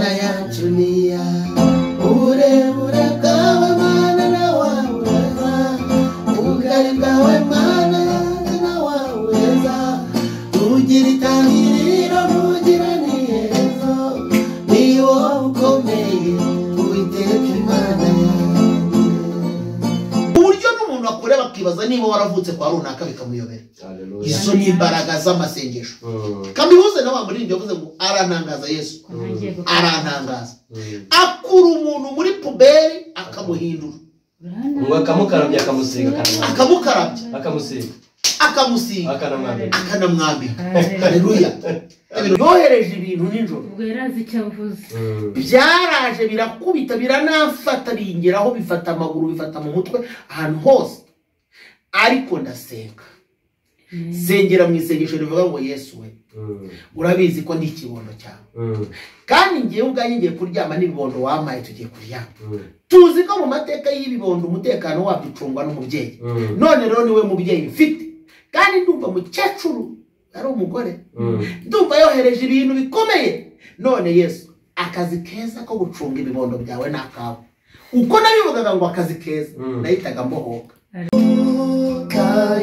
Imana yacu niya uburebure bwawe Mana nawawureza, ubugari bwawe Mana yanjye nawawureza, ugira itangiriro ntugira n'iherezo, ni wowe ukomeye Uwiteka Imana yanjye. Uburyo n'umuntu akureba akibaza niba waravutse kwa runaka bikamuyobera. Izo ni imbaraga z'amasengesho. Kamihuze na wa muririmbyi yavuze ngo arantangaza Yesu, arantangaza. Akura umuntu muri puberi akamuhindura, ngo akamukarabya akamusiga, akamukarabya akamusiga, akamusiga, akanamwambika, akanamwambika. Haleluya. Yohereje ibintu nijoro, ubwo yarazi icyo avuze, byaraje birakubita biranafata bingeraho, bifata amaguru, bifata mu mutwe, ahantu hose. Ariko ndasenga, sengera mu isengesho rivuga ngo Yesu we, urabizi ko ndi ikibondo cyawe, kandi ngiye ubwanjye ngiye kuryama n'ibibondo wampaye, tugiye kuryama. Tuzi ko mu mateka y'ibibondo umutekano wabyo ucungwa n'umubyeyi. None rero niwe mubyeyi mfite, kandi ndumva mukecuru ari umugore, ndumva yohereje ibintu bikomeye. None Yesu, akazi keza ko gucunga ibibondo byawe ni akawe. Uko nabivugaga ngo akazi keza, nahitaga mbohoka.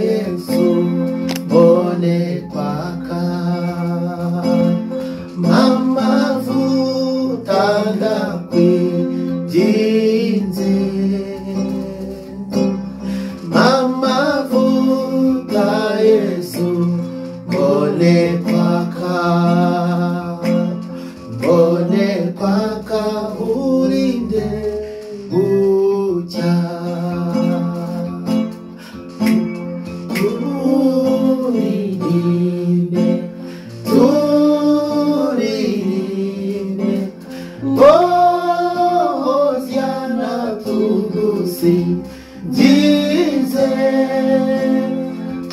Yesu mbone kwaka, mama vuta ndakwinginze, mama vuta Yesu mbone kwaka, mbone kwaka urinde bucya. Turinde, turinde, Hosiana tugusingize,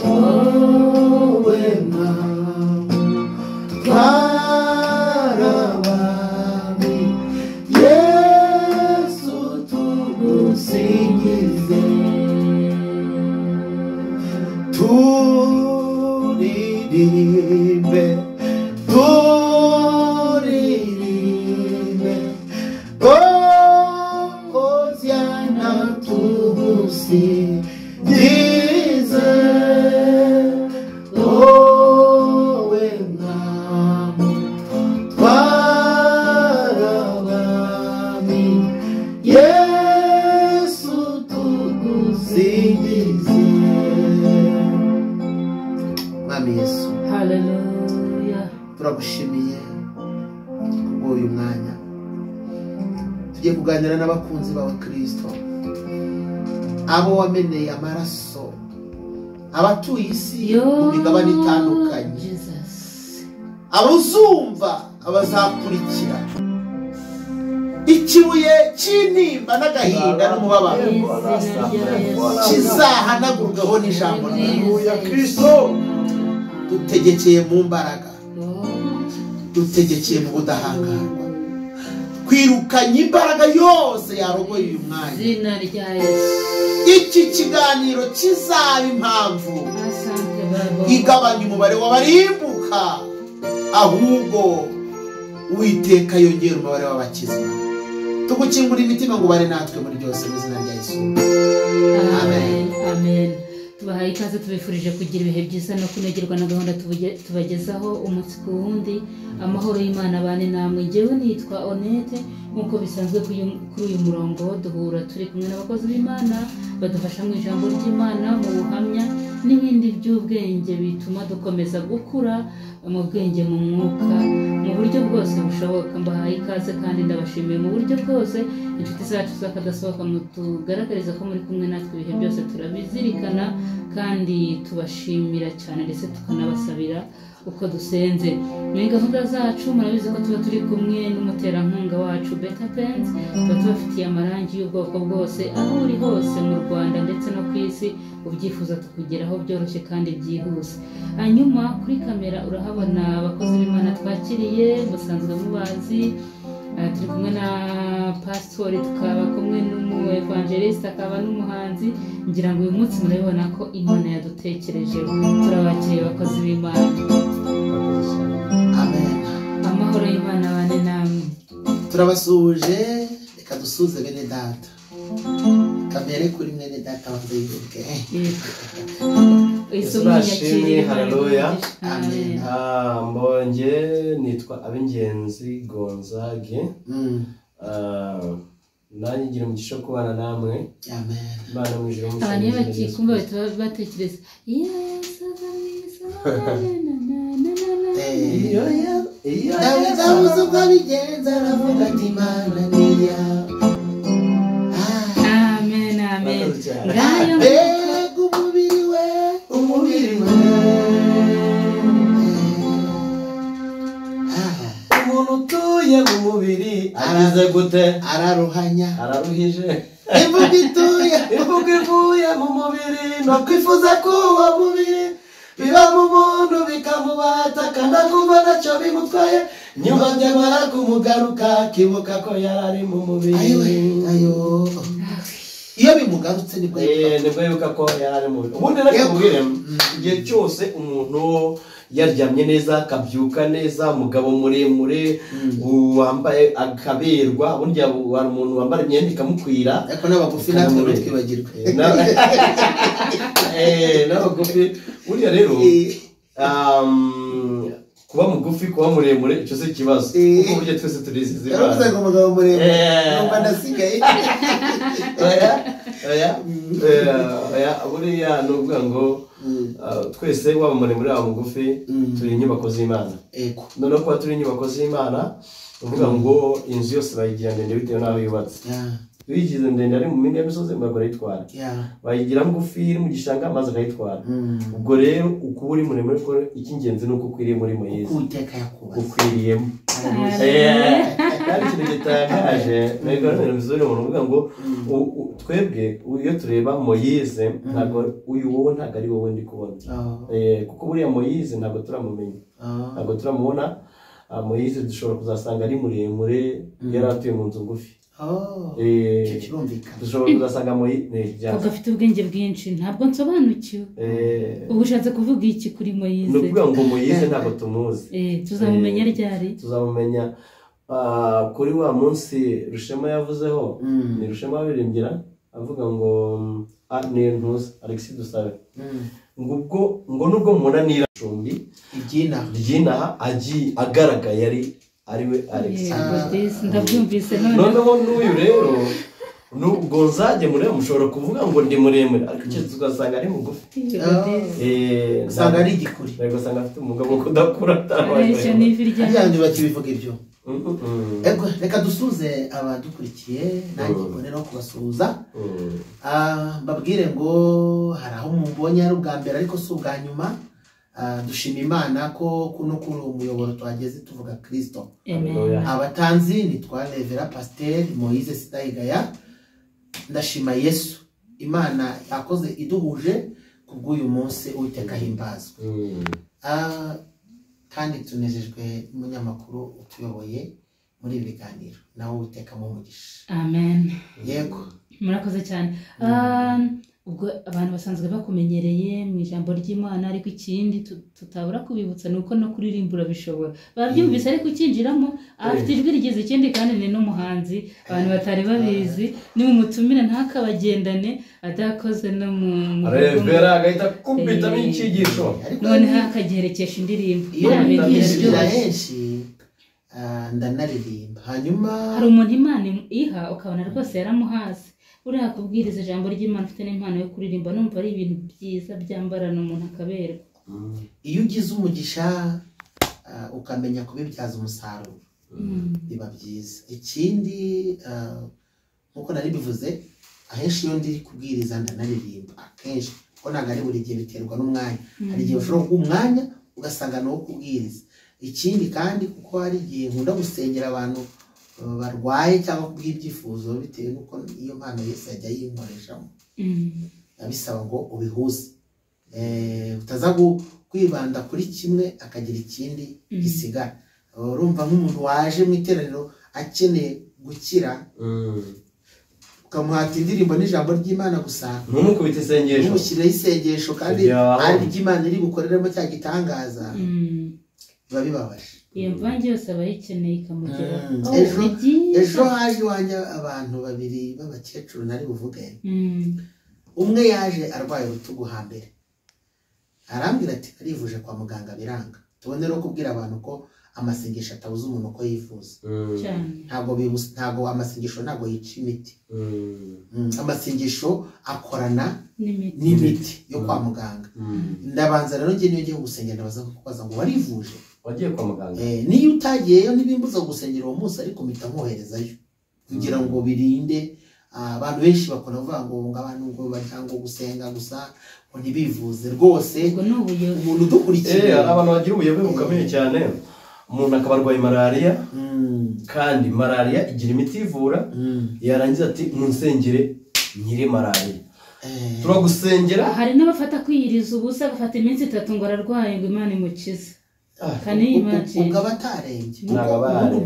wowe Mwami twarabami, Yesu tugusingize. Turirimbe, turirimbe, Hosiana tugusingize, wowe Mwami twarabami, Yesu tugusingize. Mwami Yesu, haleluya, turagushimiye kubw'uyu mwanya tugiye kuganira n'abakunzi bawe Kristo, abo wameneye amaraso, abatuye isi mu migabane itandukanye, abuzumva, abazakurikira. Ikibuye cy'intimba n'agahinda n'umubabaro kizahanagurweho n'ijambo ryawe Kristo. Dutegekeye mu mbaraga, dutegekeye mu budahangarwa, kwirukanya imbaraga yose yarogoye uyu mwanya. Iki kiganiro kizaba impamvu igabanya umubare w'abarimbuka, ahubwo Uwiteka yongera umubare w'abakizwa. Tugukingura imitima ngo ubane natwe muri byose mu izina rya Yesu. Amen. Amen. Tubahaye ikaze, tubifurije kugira ibihe byiza no kunogerwa na gahunda tubagezaho umunsi ku wundi. Amahoro y'Imana abane namwe. Njyewe nitwa Onete, nk'uko bisanzwe kuri uyu murongo duhura turi kumwe n'abakozi b'Imana badufasha mu ijambo ry'Imana, mu buhamya n'ibindi by'ubwenge bituma dukomeza gukura mu bwenge, mu mwuka, mu buryo bwose bushoboka. Mbahaye ikaze kandi ndabashimiye mu buryo bwose. Inshuti zacu z'akadasohoka mutugaragariza ko muri kumwe natwe ibihe byose, turabizirikana kandi tubashimira cyane, ndetse tukanabasabira uko dusenze. Muri gahunda zacu murabizi ko tuba turi kumwe n'umuterankunga wacu Beta Paints, tuba tubafitiye amarangi y'ubwoko bwose, aho uri hose mu Rwanda ndetse no ku isi ubyifuza tukugeraho byoroshye kandi byihuse. Hanyuma kuri kamera urahabona abakozi b'Imana twakiriye, musanzwe mubazi. Turi kumwe na pastori, tukaba kumwe n'umu evangeliste, akaba n'umuhanzi. Ngira ngo uyu munsi murabibona ko Imana yadutekerejeho. Turabakiriye abakozi b'Imana. Amen. Amahoro y'Imana abane namwe. Turabasuhuje, reka dusuze bene data. Kamere kuri mwene data wanze yivuge. Yesu haleluya. Amen. Mbonye nitwa Abingenzi Gonzage. Nanjye ngira umugisha wo kubana namwe. Amen. Imana mu ijuru Abantu iyo bakikumva bahita batekereza Yesu mwiza Iyo Dawidi abuze uko abigenza aravuga ati Imana ni iyawe. Amen, amen. Ngayo Mbega umubiri we, umubiri we. Umuntu utuye mu mubiri agize gute? Araruhanya. Araruhije. Imvugo ituye. Imvugo ivuye mu mubiri no kwifuza kuba mubiri biba mu muntu bikamubata kandi akumva ntacyo bimutwaye, nyuma byamara kumugaruka akibuka ko yari ari mu mubiri. Ayiwe, ayo. Iyo bimugarutse nibwo nibwo yibuka ko yari ari mu mubiri. Ubundi reka nkubwire, igihe cyose umuntu yaryamye neza akabyuka neza, umugabo muremure wambaye akaberwa, ubundi hari umuntu wambara imyenda ikamukwira, ariko n'abagufi natwe ntitwibagirwe. N'abagufi buriya rero kuba mugufi kuba muremure icyo si ikibazo, kuko burya twese turizizi. Yaravuze ngo umugabo muremure numva ndasigaye. Oya buriya ni ukuvuga ngo twese waba muremure waba mugufi turi inyubako z'Imana. Noneho kuba turi inyubako z'Imana uvuga ngo inzu yose bayigira ndende bitewe n'aho yubatse. Uyigize ndende ari mu mpinga y'imisozi umuyaga urayitwara, bayigira ngufi iri mu gishanga amazi akayitwara. Ubwo rero uko uri muremure ko icy'ingenzi ni uko ukwiriye muri Moyize, ukwiriyemo. Kandi ikintu gitangaje umuntu uvuga ngo twebwe iyo tureba Moyize ntabwo uyu wowe ntabwo ari wowe ndi kubona, kuko buriya Moyize ntabwo turamumenya, ntabwo turamubona. Moyize dushobora kuzasanga ari muremure yari atuye mu nzu ngufi. Dushobora kuzasanga Moyize afite ubwenge bwinshi. Ntabwo nsobanukiwe ubu ushatse kuvuga iki kuri Moyize? Ni ukuvuga ngo Moyize ntabwo tumuzi. Tuzamumenya ryari? Tuzamumenya kuri wa munsi Rushema yavuzeho. Ni Rushema wabirimbira avuga ngo ni ntuzi Alexis Dusabe ngo ubwo ngo nubwo mubona niracumbi ry'inaha agiye agaragaye ari ariwe Alex. Ndabyumvise noneho n'uyu rero Gonzage muremure mushobora kuvuga ngo ndi muremure ariko icyo tugasanga ari mugufi, usanga ari igikuri, ugasanga afite umugabo wo kudakura. Kandi bakibivuga ibyo. Reka dusuze abadukurikiye, nanjye mboneraho kubasuhuza mbabwire ngo hari aho mubonye ari ubwa mbere ariko si ubwa nyuma. Dushima Imana ko kuno kuri umuyoboro twageze tuvuga Kristo. Abatanzi nitwa Revera Pasteur Moise Sindayigaya. Ndashima Yesu, Imana yakoze iduhuje kubw'uyu munsi, Uwiteka ahimbazwe. Kandi tunejejwe n'umunyamakuru utuyoboye muri ibi biganiro, nawe Uwiteka amuhe. Amen. Yego, murakoze cyane. Ubwo abantu basanzwe bakumenyereye mu ijambo ry'Imana, ariko ikindi tutabura kubibutsa nuko no kuririmba urabishobora. Babyumvise ariko ukinjiramo afite ijwi rigeze, ikindi kandi ni n'umuhanzi abantu batari babizi. Nimumutumira ntakabagendane adakoze no mu Revera agahita kubitamo icyigisho, noneho akagiherekesha indirimbo. Iyo henshi ndanaririmba. Hanyuma hari umuntu Imana iha ukabona rwose yaramuhaze. Uriya kubwiriza ijambo ry'Imana ufite n'impano yo kuririmba, numva ari ibintu byiza byambarana umuntu akaberwa. Iyo ugize umugisha ukamenya kubibyaza umusaruro biba byiza. Ikindi nkuko nari bivuze, ahenshi iyo ndi kubwiriza ndanaririmba akenshi, kuko ntabwo ari buri gihe, biterwa n'umwanya. Hari igihe ushobora kuba umwanya ugasanga ni uwo kubwiriza. Ikindi kandi kuko hari igihe nkunda gusengera abantu barwaye cyangwa kubw'ibyifuzo, bitewe n'uko iyo mpano Yesu ajya yinkoreshamo, abisaba ngo ubihuze, utaza kwibanda kuri kimwe akagira ikindi gisigara. Urumva nk'umuntu waje mu iteraniro akeneye gukira, ukamuhata indirimbo n'ijambo ry'Imana gusa, ntumukubite isengesho, ntumushyireho isengesho kandi ari ry'Imana iri bukoreremo cya gitangaza, biba bibabaje. Iyo mvange yose aba ayikeneye ikamugeraho. Ejo haje iwanjye abantu babiri b'abakecuru nari buvuge. Umwe yaje arwaye urutugu hambere, arambwira ati arivuje kwa muganga biranga. Tubone rero kubwira abantu ko amasengesho atabuza umuntu ko yifuza. Ntabwo amasengesho ntabwo yica imiti. Amasengesho akorana n'imiti yo kwa muganga. Ndabanza rero njye niyo ngiye gusengera ndabaza kubaza ngo warivuje, wagiye kwa muganga? Niyo utagiyeyo ntibimbuza gusengera uwo munsi, ariko mpita nkoherezayo kugira ngo birinde. Abantu benshi bakora bavuga ngo abantu ngo bajya ngo gusenga gusa ngo ntibivuze rwose. Umuntu udukurikiye, hari abantu bagira ubuyobe bukomeye cyane. Umuntu akaba arwaye malariya, kandi malariya igira imiti ivura, yarangiza ati munsengere nkire malariya. Turagusengera. Hari n'abafata kwiyiriza ubusa, agafata iminsi 3 ngo ararwaye ngo Imana imukize. Ubwo aba atarembye.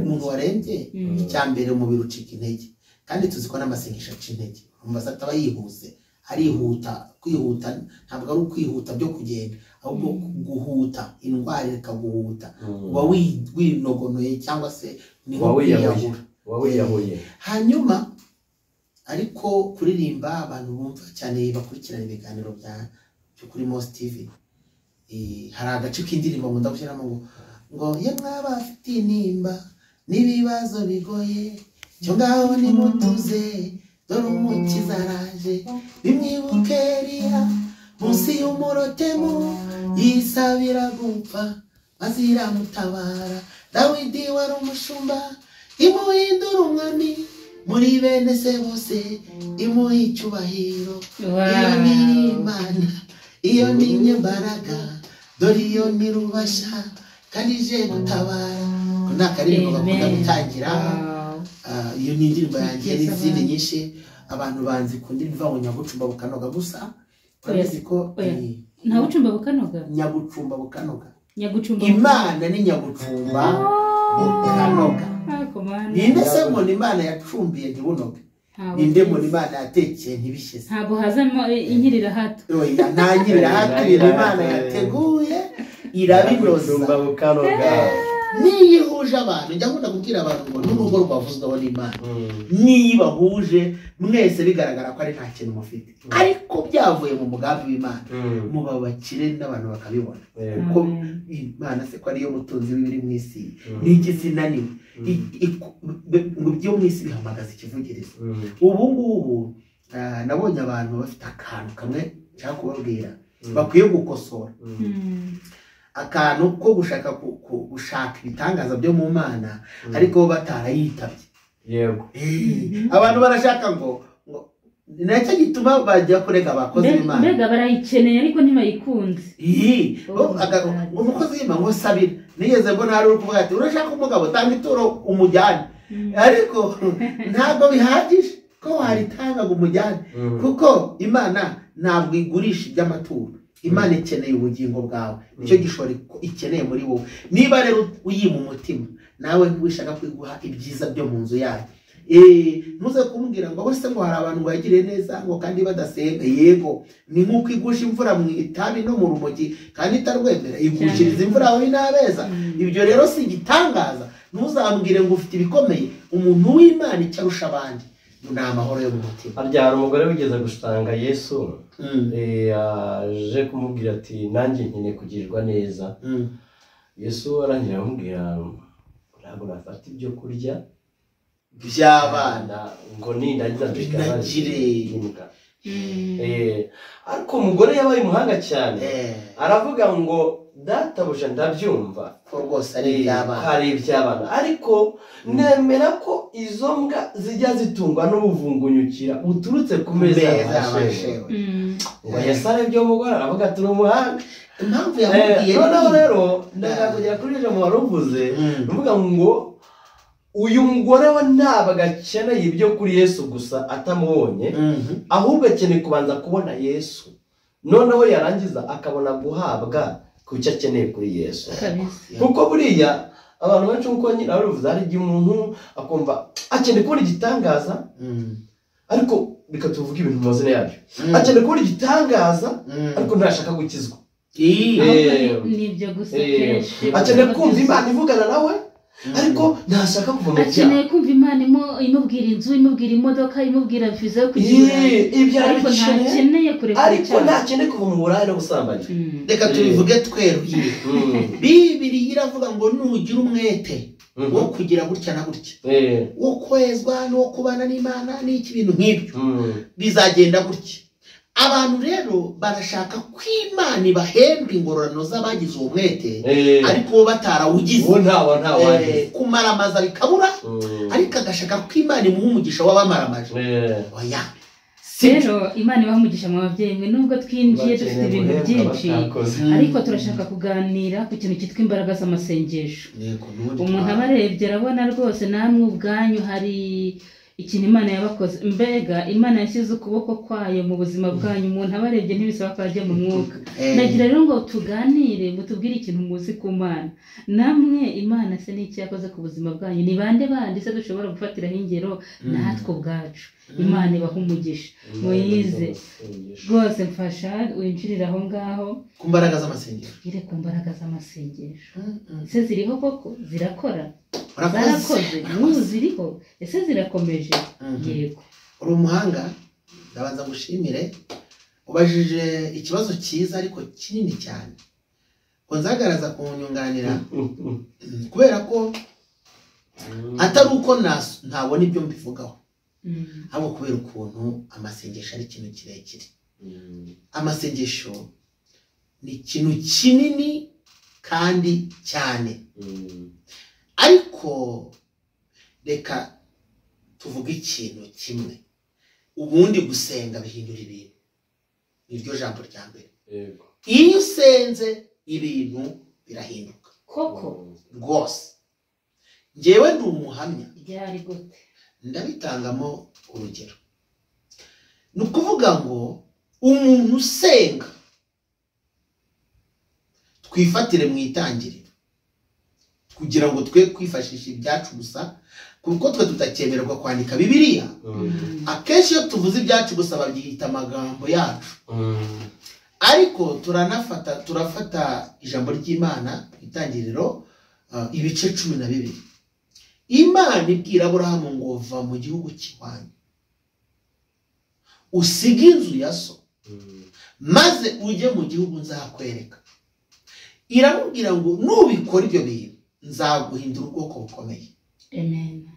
Umuntu warembye icya mbere umubiri ucika intege, kandi tuzi ko n'amasengesho aca intege. Umva ataba yihuse, arihuta. Kwihuta ntabwo ari ukwihuta byo kugenda, ahubwo guhuta indwara ikaguhuta, uba winogonoye cyangwa se niho kwiyahura. Hanyuma ariko kuririmba, abantu bumva cyane bakurikirana ibiganiro byo kuri Mos TV, hari agace k'indirimbo nkunda gushyiramo ngo yemwe abafite intimba n'ibibazo bigoye, cyo ngaho nimutuze dore umukiza araje, bimwibuke Eliya munsi y'umurotemu yisabira gupfa maze iramutabara, Dawidi wari umushumba imuhindura umwami muri bene se bose imuha icyubahiro. Iyo ni Imana, iyo ni inyembaraga, dore iyo ni rubasha kandi ije gutabara. Ko nta karirimbo bakunda gutangira. Iyo ni indirimbo yanjye n'izindi nyinshi abantu banzi ku ndirimbo ivuga ngo nyagucumba bukanoga gusa. Urabizi ko nta bucumba bukanoga, nyagucumba bukanoga, Imana ni nyagucumba bukanoga. Ninde se ngo Imana yacumbiye ntibunoge? Ninde ngo Imana yatekeye ntibishyize? Ntabwo hazamo inkirira hato. Oya, nta nkirira hato. Ibintu Imana yateguye irabinoza. Niyo ihuje abantu, njya nkunda kubwira abantu ngo n'urugo rwavuzweho n'Imana, niyo ibahuje mwese bigaragara ko ari nta kintu mufite, ariko byavuye mu mugambi w'Imana, muba bakire n'abantu bakabibona. Kuko Imana se ko ariyo mutunzi w'ibiri mu isi, n'iki sinaniwe ngo ibyo mu isi bihamagaza ikivugirizo. Ubu ngubu nabonye abantu bafite akantu kamwe nshaka kubabwira bakwiye gukosora, akantu ko gushaka gushaka ibitangaza byo mu Mana ariko batarayitabye. Yego, abantu barashaka ngo nacyo gituma bajya kurega abakozi b'Imana. Mbega barayikeneye ariko ntibayikunze. Umukozi w'Imana ngo sabira, nigeze mbona hari uri kuvuga ati urashaka umugabo tanga ituro umujyane, ariko ntabwo bihagije ko waritanga ngo umujyane, kuko Imana ntabwo igurisha iby'amaturo. Imana ikeneye ubugingo bwawe, nicyo gishoro ikeneye muri wowe. Niba rero uyima umutima nawe wishaka kwiguha ibyiza byo mu nzu yayo, ntuze kumbwira ngo bose ngo hari abantu bagiriye neza ngo kandi badasenga. Yego, ni nk'uko igusha imvura mu itabi no mu rumogi kandi itarwemera, igushiriza imvura aho n'abeza. Ibyo rero si igitangaza. Ntuzambwire ngo ufite ibikomeye. Umuntu w'Imana icyo arusha abandi ni amahoro yo mu mutima. Harya hari umugore wigeze gusanga Yesu, aje kumubwira ati nanjye nkeneye kugirirwa neza. Yesu arangira aramubwira ntabwo nafata ibyo kurya by'abana ngo nindangiza mbigabane imbwa. Ariko umugore yabaye umuhanga cyane, aravuga ngo databuja ndabyumva ko rwose ari iby'abana, ari iby'abana, ariko nemera ko izo mbwa zijya zitungwa n'ubuvungunyukira buturutse ku meza y'abashewe. Ngo Yesu arebye umugore aravuga ati uri umuhanga. Impamvu yamubwiye noneho rero ndashaka kugera kuri ijambo wari uvuze, uvuga ngo uyu mugore we ntabwo akeneye ibyo kuri Yesu gusa atamubonye, ahubwo akeneye kubanza kubona Yesu, noneho yarangiza akabona guhabwa ku cyo akeneye kuri Yesu. Kuko buriya abantu benshi nkuko nyine abivuze, hari igihe umuntu akumva akeneye kubona igitangaza, ariko reka tuvuge ibintu mu mazina yabyo, akeneye kubona igitangaza ariko ntashaka gukizwa. Nibyo gusa kenshi akeneye kumva Imana ivugana nawe, ariko ntashaka kuva mu byaha. Akeneye kumva Imana imubwira inzu, imubwira imodoka, imubwira viza yo kujya, ariko ntakeneye kureka, ariko ntakeneye kuva mu buraya no gusambanya. Reka tubivuge tweruye. Bibiliya iravuga ngo nugira umwete wo kugira gutya na gutya, wo kwezwa no kubana n'Imana n'iki bintu nk'ibyo, bizagenda gutya. Abantu rero barashaka ko Imana ibahemba ingororano z'abagize uwo mwete, ariko bo batarawugize, kumaramaza bikabura, ariko agashaka ko Imana imuha umugisha w'abamaramaje. Oya. Rero Imana ibaha umugisha mu babyeyi mwe, nubwo twinjiye dufite ibintu byinshi, ariko turashaka kuganira ku kintu cyitwa imbaraga z'amasengesho. Umuntu abarebye arabona rwose namwe ubwanyu hari ikintu Imana yabakoze. Mbega Imana yashyize ukuboko kwayo mu buzima bwanyu, umuntu abarebye ntibisaba ko ajya mu mwuka. Nagira rero ngo tuganire, mutubwire ikintu muzi ku Mana. Namwe Imana se n'icyo yakoze ku buzima bwanyu, ni bande bande se dushobora gufatiraho ingero natwe ubwacu? Imana ibaha umugisha. Muyize rwose, mfasha winjirire aho ngaho ku mbaraga z'amasengesho. Ire ku mbaraga z'amasengesho. Ese ziriho koko? Zirakora? Zarakoze? N'ubu ziriho? Ese zirakomeje? Yego. Uri umuhanga, ndabanza gushimire. Ubajije ikibazo cyiza ariko kinini cyane. Ngo nzagaraza kunyunganira kubera ko atari uko ntabona ibyo mbivugaho, ahubwo kubera ukuntu amasengesho ari ikintu kirekire. Amasengesho ni ikintu kinini kandi cyane. Ariko reka tuvuge ikintu kimwe. Ubundi gusenga bihindura ibintu, niryo jambo rya mbere. Iyo usenze ibintu birahinduka koko rwose. Njyewe ndi umuhamya, byari gute? Ndabitangamo urugero. Ni ukuvuga ngo umuntu usenga, twifatire mu itangiriro kugira ngo twe kwifashisha ibyacu gusa, kuko twe tutakemererwa kwandika Bibiliya. Akenshi iyo tuvuze ibyacu gusa babyita amagambo yacu, ariko turafata ijambo ry'Imana mu itangiriro ibice 12. Imana ibwira Aburahamu ngo va mu gihugu cy'iwanyu, usige inzu ya so, maze ujye mu gihugu nzakwereka. Iramubwira ngo nubikora ibyo bintu nzaguhindura ubwoko bukomeye. Amen.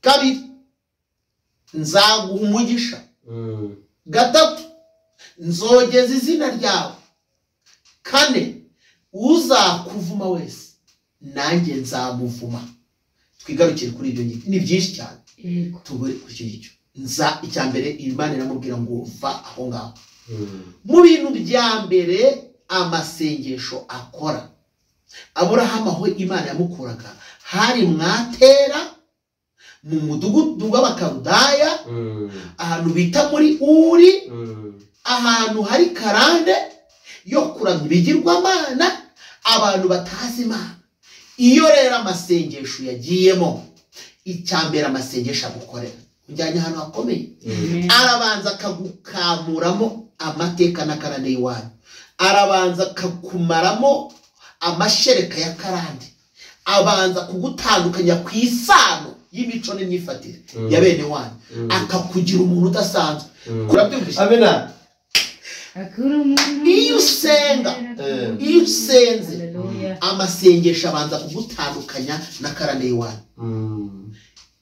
Kabiri, nzaguha umugisha. Gatatu, nzogeza izina ryawe. Kane, uzakuvuma wese nanjye nzamuvuma. Twigarukire kuri ibyo ngibyo, ni byinshi cyane. Tubure kuri icyo ngicyo. Nza icya mbere Imana iramubwira ngo va aho ngaho. Mu bintu bya mbere amasengesho akora, Aburahamu aho Imana yamukuraga hari mwatera mu mudugudu w'Abakaludaya, ahantu bita muri Uri, ahantu hari karande yo kuramya ibigirwamana, abantu batazi Imana. Iyo rero amasengesho yagiyemo, icya mbere amasengesho agukorera ujyanye ahantu hakomeye, arabanza akagukamuramo amateka n'akarande y'iwanyu, arabanza akakumaramo amashereka ya karande, abanza kugutandukanya ku isano y'imico n'imyifatire ya bene wanyu, akakugira umuntu udasanzwe. Urabyumvise? Iyo usenga, iyo usenze, amasengesho abanza kugutandukanya na karande y'iwanyu.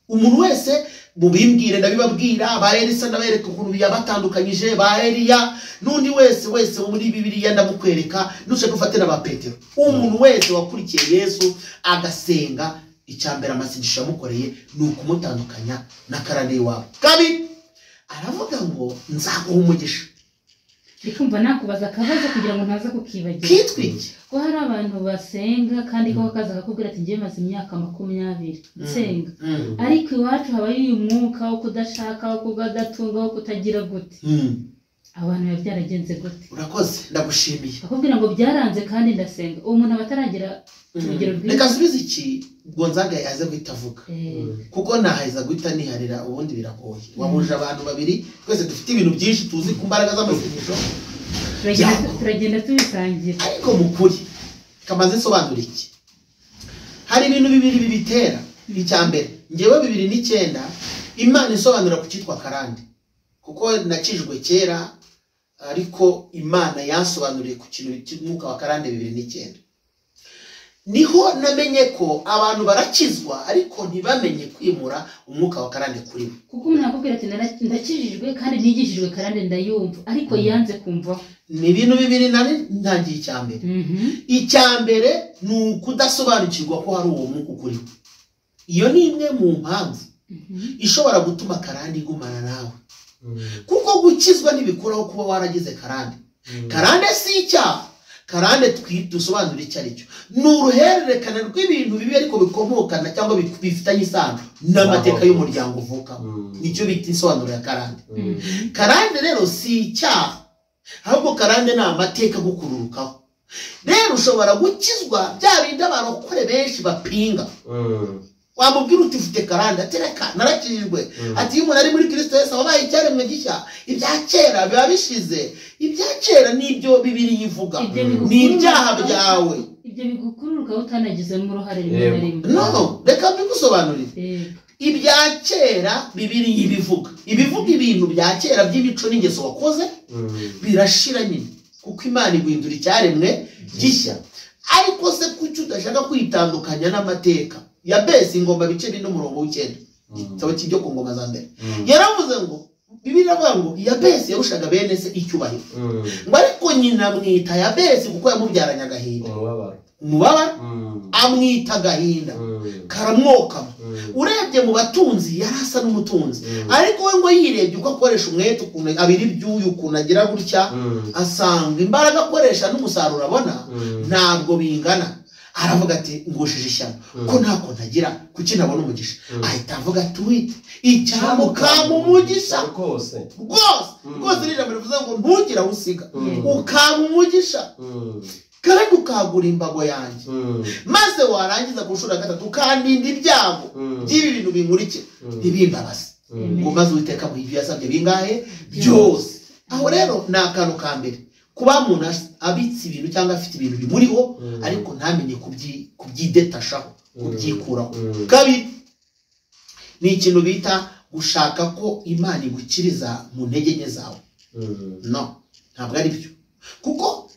Umuntu wese mubimbwire, ndabibabwira, ba Elisa ndabereka ukuntu yabatandukanyije, ba Eliya n'undi wese wese wo muri Bibiliya ndamukwereka, nushaka ufate na ba Petero. Umuntu wese wakurikiye Yesu agasenga, icyambere amasengesho yamukoreye ni ukumutandukanya na karande iwabo. Kabiri, aravuga ngo nzaguha umugisha. Ndikumva nakubaza akabazo kugira ngo ntaza kukibagira. Kitwiki. Ko hari abantu basenga kandi ko kaza akakubwira ati ngiye maze imyaka 20 nsenga. Ariko iwacu habayo uyu mwuka wo kudashaka, wo kugadatunga, wo kutagira gute. Abantu biba byaragenze gute? Urakoze, ndagushimiye. Akubwira ngo byaranze kandi ndasenga. Uwo muntu abataragira urugero rwiza. Reka nsubize iki Gonzaga yaze guhita avuga. Kuko naheza guhita niharira ubundi biragoye. Wahuje abantu babiri twese dufite ibintu byinshi tuzi ku mbaraga z'amasengesho. Turagenda tubisangira. Ariko mu kuri kamaze nsobanura iki, hari ibintu bibiri bibitera. Icya mbere, ngewe 2009 Imana isobanura ku cyitwa karande, kuko nakijwe kera ariko Imana yansobanuriye ku kintu cy'umwuka wa karande 2009. Niho namenye ko abantu barakizwa ariko ntibamenye kwimura umwuka wa karande kuri bo. Kuko umuntu akubwira ati ndakijijwe kandi nigishijwe karande ndayumva, ariko yanze kumva. Ni ibintu bibiri nari ntangiye. Icya mbere, icya mbere ni ukudasobanukirwa ko hari uwo mwuka ukuriho. Iyo ni imwe mu mpamvu ishobora gutuma karande igumana nawe, kuko gukizwa ntibikuraho kuba waragize karande. Karande si icyaha. Karande dusobanura icyo ari cyo, ni uruhererekane rw'ibintu bibi ariko bikomokana cyangwa bifitanye isano n'amateka y'umuryango uvukamo. Nicyo bita insobanuro ya karande. Karande rero si icyaha, ahubwo karande ni amateka agukururukaho. Rero ushobora gukizwa bya bindi abarokore benshi bapinga. Wamubwira uti ufite karande, ati reka narakijijwe, ati iyo umuntu ari muri Kristo Yesu abaye icyaremwe gishya, ibya kera biba bishize. Ibya kera nibyo Bibiliya ivuga, ni ibyaha byawe. Ibyo bigukururuka utanagizemo uruhare rimwe na rimwe. No, reka mbigusobanurire. Ibya kera Bibiliya ibivuga, ibivuga ibintu bya kera by'imico n'ingeso wakoze birashira nyine, kuko Imana iguhindura icyaremwe gishya. Ariko se kuki udashaka kwitandukanya n'amateka? Yabesi ingoma bice bine umurongo w'9, igitabo cy'ibyo ku ngoma za mbere, yaravuze ngo Bibiliya iravuga ngo Yabesi yarushaga bene se icyubahiro, ngo ariko nyina amwita Yabesi kuko yamubyaranye agahinda, umubabaro, amwita agahinda karamwokama. Urebye mu batunzi yari asa n'umutunzi, ariko we ngo yirebye uko akoresha umwete, ukuntu abira ibyuya, ukuntu agira gutya, asanga imbaraga akoresha n'umusaruro abona ntabwo bingana. Aravuga ati ngushije ishyano ko ntako ntagira, kuki ntabona umugisha? Ahita avuga ati wite icyamukama umugisha rwose rwose. Ni ijambo rivuze ngo ntugire aho usiga, ukama umugisha kandi ukagura imbago yanjye, maze warangiza ku nshuro ya gatatu ukandinda ibyago by'ibi bintu binkurikira ntibimbabaze, ngo maze Uwiteka amuhe ibyo yasabye bingahe byose. Aho rero ni akantu ka mbere, kuba umuntu abitse ibintu cyangwa afite ibintu bimuriho ariko ntamenye kubyidetashaho, kubyikuraho. Kabiri ni ikintu bita gushaka ko Imana igukiriza mu ntege nke zawe. No, ntabwo ari byo, kuko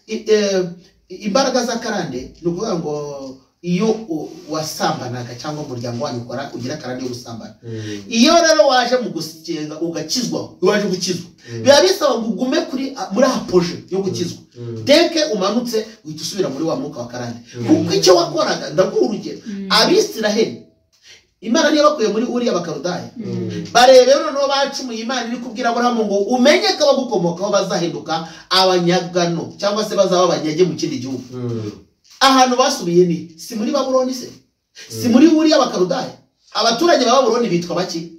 imbaraga za karande ni ukuvuga ngo iyo wasambanaga cyangwa umuryango wanyu ukora ugira karande yo gusambana, iyo rero waje mu gusenga ugakizwa, waje gukizwa biba bisaba ngo ugume muri apoje yo gukizwa. Deke umanutse uhita usubira muri wa mwuka wa karande, kuko icyo wakoraga. Ndaguha urugero, Abisiraheli Imana niyo bakuye muri uriya Bakaludaya, barebe noneho bacumuye. Imana iri kubwira Aburahamu ngo umenye ko abagukomokaho bazahinduka abanyagano cyangwa se bazaba abanyage mu kindi gihugu. Ahantu basubiye ni si muri Babuloni se, si muri uriya Bakaludaya. Abaturage ba Babuloni bitwa baki?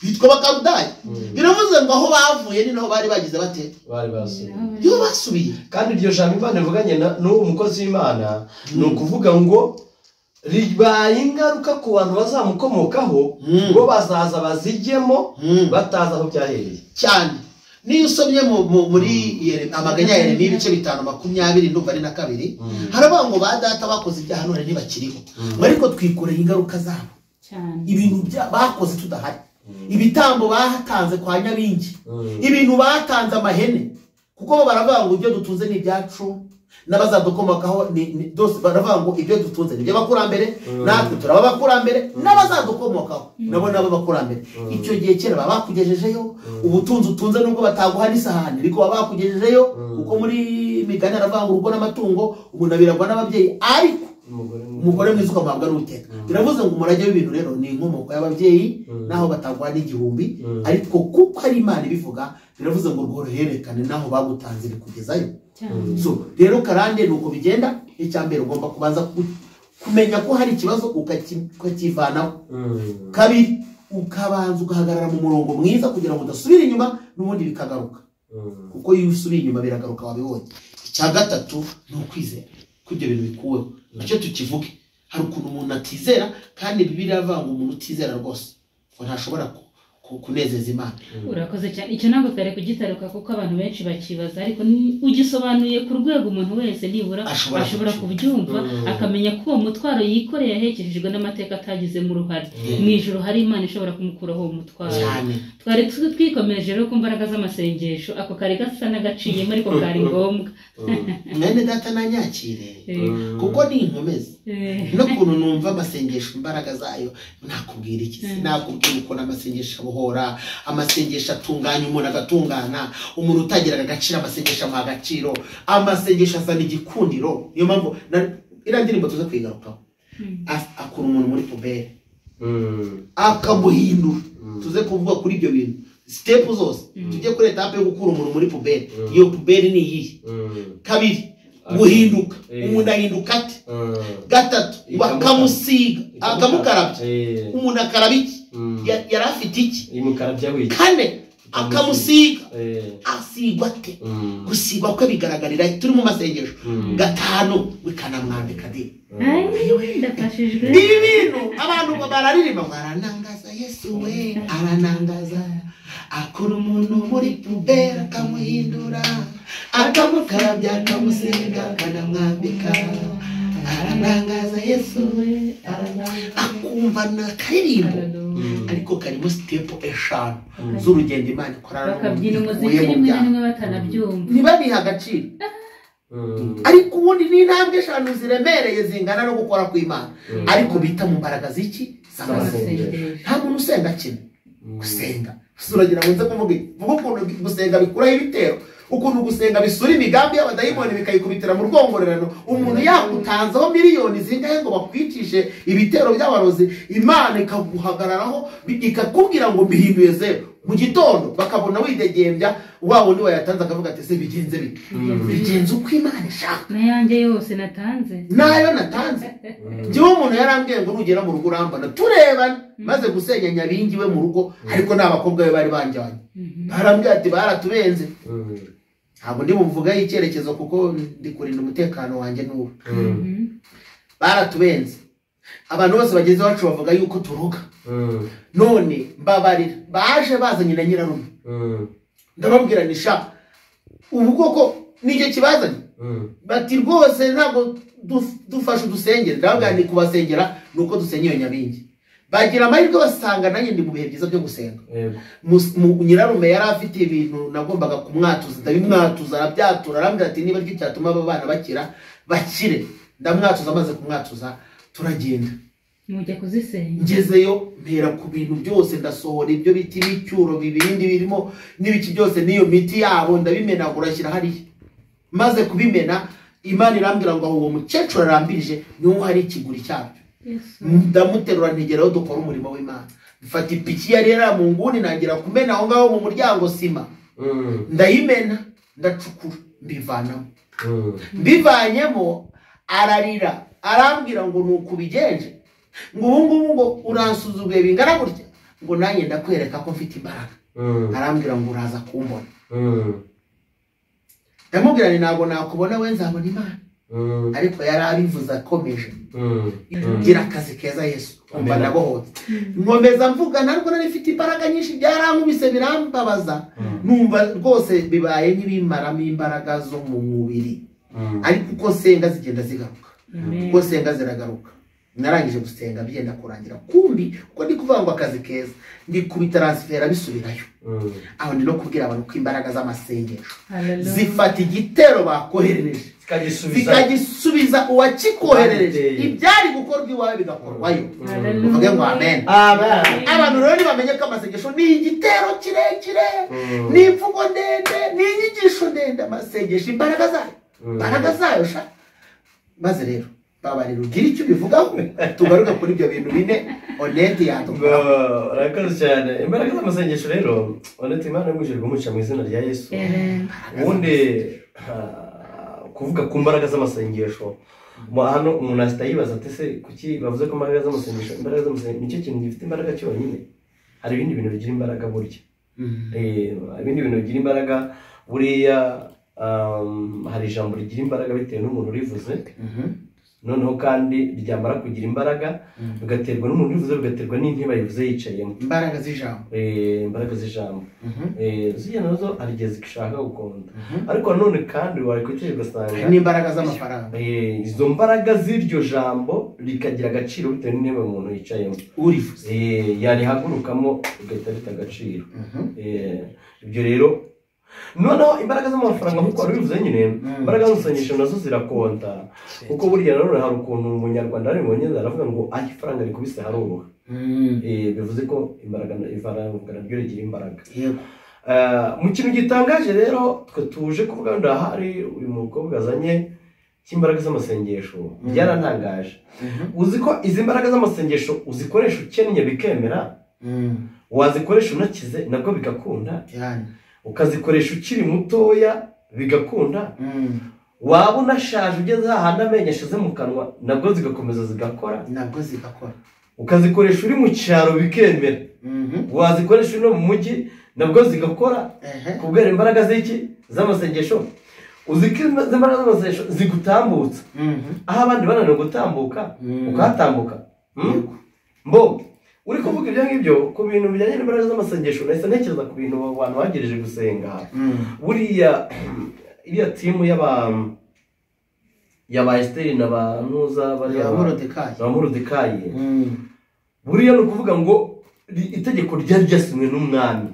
Bitwa Bakaludaya. Biravuze ngo aho bavuye ni naho bari bagize bate? Bari basubiye. Yo basubiye. Kandi iryo jambo Imana ivuganye n'uwo mukozi w'Imana ni ukuvuga ngo ribaye ingaruka ku bantu bazamukomokaho, bo bazaza bazijyemo batazi aho byahereye cyane. Niyo usomye muri amaganya ya Yeremiya ibice 5:20 ndumva ari na 2, haravuga ngo ba data bakoze ibyaha none ntibakiriho, ariko twikoreye ingaruka zabo, ibintu bakoze tudahari, ibitambo batanze kwa Nyabingi, ibintu batanze amahene, kuko bo baravuga ngo ibyo dutunze ni ibyacu n'abazadukomokaho ni dose. Baravuga ngo ibyo dutunze ni iby'abakurambere, natwe turaba abakurambere, n'abazadukomokaho nabo nabo abakurambere. Icyo gihe kera baba bakugejejeyo ubutunzi utunze, nubwo bataguha n'isahani ariko baba bakugejejeyo, kuko muri migani aravuga ngo urugo n'amatungo umuntu abiragwa n'ababyeyi, ariko umugore mwiza ukamuhabwa n'Uwiteka. Biravuze ngo umurage w'ibintu rero ni inkomoko y'ababyeyi, naho bataguha n'igihumbi, ariko kuko ari Imana ibivuga, biravuze ngo urwo ruhererekane naho bagutanze bikugezayo. So rero karande nuko bigenda. Icya mbere ugomba kubanza kumenya ko hari ikibazo ukakivanaho. Kabiri, ukabanza ugahagarara mu murongo mwiza kugira ngo udasubira inyuma n'ubundi bikagaruka, kuko iyo usubiye inyuma biragaruka wabibonye. Icya gatatu ni ukwizera ko ibyo bintu bikuweho, nacyo tukivuge. Hari ukuntu umuntu atizera, kandi Bibiliya iravuga ngo umuntu utizera rwose ngo ntashobora kunezeza Imana. Urakoze cyane. Icyo ntabwo twari kugitaruka kuko abantu benshi bakibaza, ariko ugisobanuye ku rwego umuntu wese nibura ashobora kubyumva, akamenya ko uwo mutwaro yikoreye yahekeshejwe n'amateka atagizemo uruhare. Mu ijuru hari Imana ishobora kumukuraho uwo mutwaro. Twari twikomeje rero ku mbaraga z'amasengesho, ako kari gasa n'agaciyemo ariko kari ngombwa. Mwene data nanyakire kuko ni inkomezi n'ukuntu numva amasengesho imbaraga zayo. Nakubwira iki? Nakubwira ukuntu amasengesho abohora, amasengesho atunganya umuntu agatungana, umuntu utagiraga agaciro amasengesho amuha agaciro, amasengesho azana igikundiro. Niyo mpamvu iriya ndirimbo tuza kwigarukaho, akura umuntu muri puberi akamuhindura. Tuze kuvuga kuri ibyo bintu step zose, tujye kuri etape yo gukura umuntu muri puberi. Iyo puberi ni iyihe? Kabiri, guhinduka, umuntu ahinduka ate? Gatatu, bakamusiga akamukarabya, umuntu akaraba iki? Yari afite iki? Kane, akamusiga, asigwa ate? Gusigwa kwe bigaragarira turi mu masengesho. Gatanu, bikanamwambika de. Ibi bintu abantu bararirimba ngo aranangaza Yesu we, aranangaza, akura umuntu muri puberi akamuhindura, akamukarabya, akamusiga, akanamwambika, aranangaza Yesu we, akumva ni akaririmbo ariko karimo step 5 z'urugendo Imana ikora. Bakabyina umuziki rimwe na rimwe batanabyumva, ntibabihe agaciro. Ariko ubundi ni intambwe 5 ziremereye zingana no gukora kw'Imana, ariko bita mu mbaraga z'iki? Z'amasengesho. Nta muntu usenga kimwe gusenga uragira ngo nze kuvuga vuga ukuntu gusenga bikuraho ibitero, ukuntu gusenga bisura imigambi y'abadayimoni bikayikubitira mu rwongorerano. Umuntu yagutanzeho miliyoni zingahe ngo bakwicishe ibitero by'abarozi, Imana ikaguhagararaho ikakubwira ngo mbihinduye zero. Mu gitondo bakabona widegembya, wa wundi wayatanze akavuga ati se bigenze bite? Bigenze uko Imana ishaka. Nayanjye yose natanze, nayo natanze. Njyewe umuntu yarambwiye ngo nugera mu rugo urambona turebana, maze gusenya Nyabingi we mu rugo, ariko n'abakobwa be bari banjyanye, barambwiye ati baratubenze. Ntabwo ndi buvugaho icyerekezo kuko ndi kurinda umutekano wanjye n'ubu. Baratubenze, abantu bose bageze iwacu bavuga yuko turuga. None mbabarira, baje bazanye na nyirarume, ndababwira ni sha ubu koko nicyo kibazanye? Bati rwose ntabwo dufashe udusengere. Ndababwira ni kubasengera nuko dusenyeye Nyabingi. Bagira amahirwe basanga nanjye ndi mu bihe byiza byo gusenga. Nyirarume yari afite ibintu nagombaga kumwatuza, ndabimwatuza arabyatura, arambwira ati niba aricyo cyatuma aba bana bakira bakire. Ndamwatuza, amaze kumwatuza turagenda mujya kuzisenga. Ngezeyo mpera ku bintu byose, ndasohora ibyo biti n'icyuro bibindi birimo n'ibiki byose n'iyo miti yabo ndabimenagura ashyira hariya. Maze kubimena Imana irambwira ngo uwo mukecuru arambirije niho hari ikiguri cyabyo. Ndamuterura ntegeraho dukora umurimo w'Imana. Mfata ipiki yari yari mu nguni nangira kumena aho ngaho mu muryango sima, ndayimena, ndacukura, mbivanamo. Mbivanyemo ararira arambwira ngo nuko ubigenje, ngo ubu ngubu ngo uransuzuguye bingana gutya, ngo nanjye ndakwereka ko mfite imbaraga. Arambwira ngo uraza kumbona. Ndamubwira nti ntabwo nakubona we nzabona Imana. Ariko yari abivuze akomeje. Gira akazi keza Yesu, umva ndabohotse. Nkomeza mvuga narwo nari mfite imbaraga nyinshi, byarankubise birambabaza, numva rwose bibaye nk'ibimaramo imbaraga zo mu mubiri. Ariko uko nsenga zigenda zigaruka, uko nsenga ziragaruka. Narangije gusenga byenda kurangira, kumbi uko ndi kuvuga ngo akazi keza, ndi kubitaransifera bisubirayo. Aho ndi no kubwira abantu ko imbaraga z'amasengesho zifata igitero bakoherereje zikagisubiza uwakikoherereje, ibyari gukorwa iwawe bigakorwayo. Uvuge ngo amen. Abantu rero ntibamenye ko amasengesho ni igitero kirekire, ni imvugo ndende, ni inyigisho ndende. Amasengesho imbaraga zayo, imbaraga zayo sha. Maze rero babarira ugira icyo ubivugaho, tugaruke kuri ibyo bintu bine Onete yadukora. Urakoze cyane. Imbaraga z'amasengesho rero Onete, Imana y'umwijuru umuca mu izina rya Yesu. Ubundi kuvuga ku mbaraga z'amasengesho hano umuntu ahita yibaza ati se kuki bavuze ko imbaraga z'amasengesho, imbaraga z'amasengesho nicyo kintu gifite imbaraga cyonyine? Hari ibindi bintu bigira imbaraga burya. Ibindi bintu bigira imbaraga buriya, hari ijambo rigira imbaraga bitewe n'umuntu urivuze. Noneho kandi ryamara kugira imbaraga bigaterwa n'umuntu ubivuze, bigaterwa n'intebe ayivuze yicayemo. Imbaraga z'ijambo. Imbaraga z'ijambo. Ziriya nazo hari igihe zishaka gukonda. Ariko nanone kandi wakwitegereza ugasanga n'imbaraga z'amafaranga. Izo mbaraga z'iryo jambo rikagira agaciro bitewe n'intebe umuntu yicayemo. Urivuze. Yarihagurukamo rigahita rita agaciro. Ibyo rero noneho imbaraga z'amafaranga nk'uko wari ubivuze nyine, imbaraga z'amasengesho nazo zirakonta. Kuko burya nanone hari ukuntu umunyarwanda ari mubonye aravuga ngo aho ifaranga rikubise haroroha. Bivuze ko imbaraga ifaranga naryo rigira imbaraga. Mu kintu gitangaje rero twe tuje kuvuga ngo ndahari uyu mukobwa azanye cy'imbaraga z'amasengesho byarantangaje. Uzi ko izi mbaraga z'amasengesho uzikoresha ukennye bikemera, wazikoresha unakize nabwo bigakunda, ukazikoresha ukiri mutoya bigakunda, waba unashaje ugeze hahandi amenyo ashize mu kanwa nabwo zigakomeza zigakora, nabwo zigakora. Ukazikoresha uri mu cyaro bikemera, wazikoresha uri no mu mujyi nabwo zigakora. Kubera imbaraga z'iki z'amasengesho. Uzi ko imbaraga z'amasengesho zigutambutsa aho abandi bananiwe gutambuka ukahatambuka. Mbo uri kuvuga ibyo ngibyo ku bintu bijyanye n'imbaraga z'amasengesho, nahise ntekereza ku bintu abantu bagereje gusenga. Buriya iriya timu y'aba Esiteri na ba Ntuza bariya ba Morodekayi, buriya ni ukuvuga ngo itegeko ryari ryasinywe n'umwami,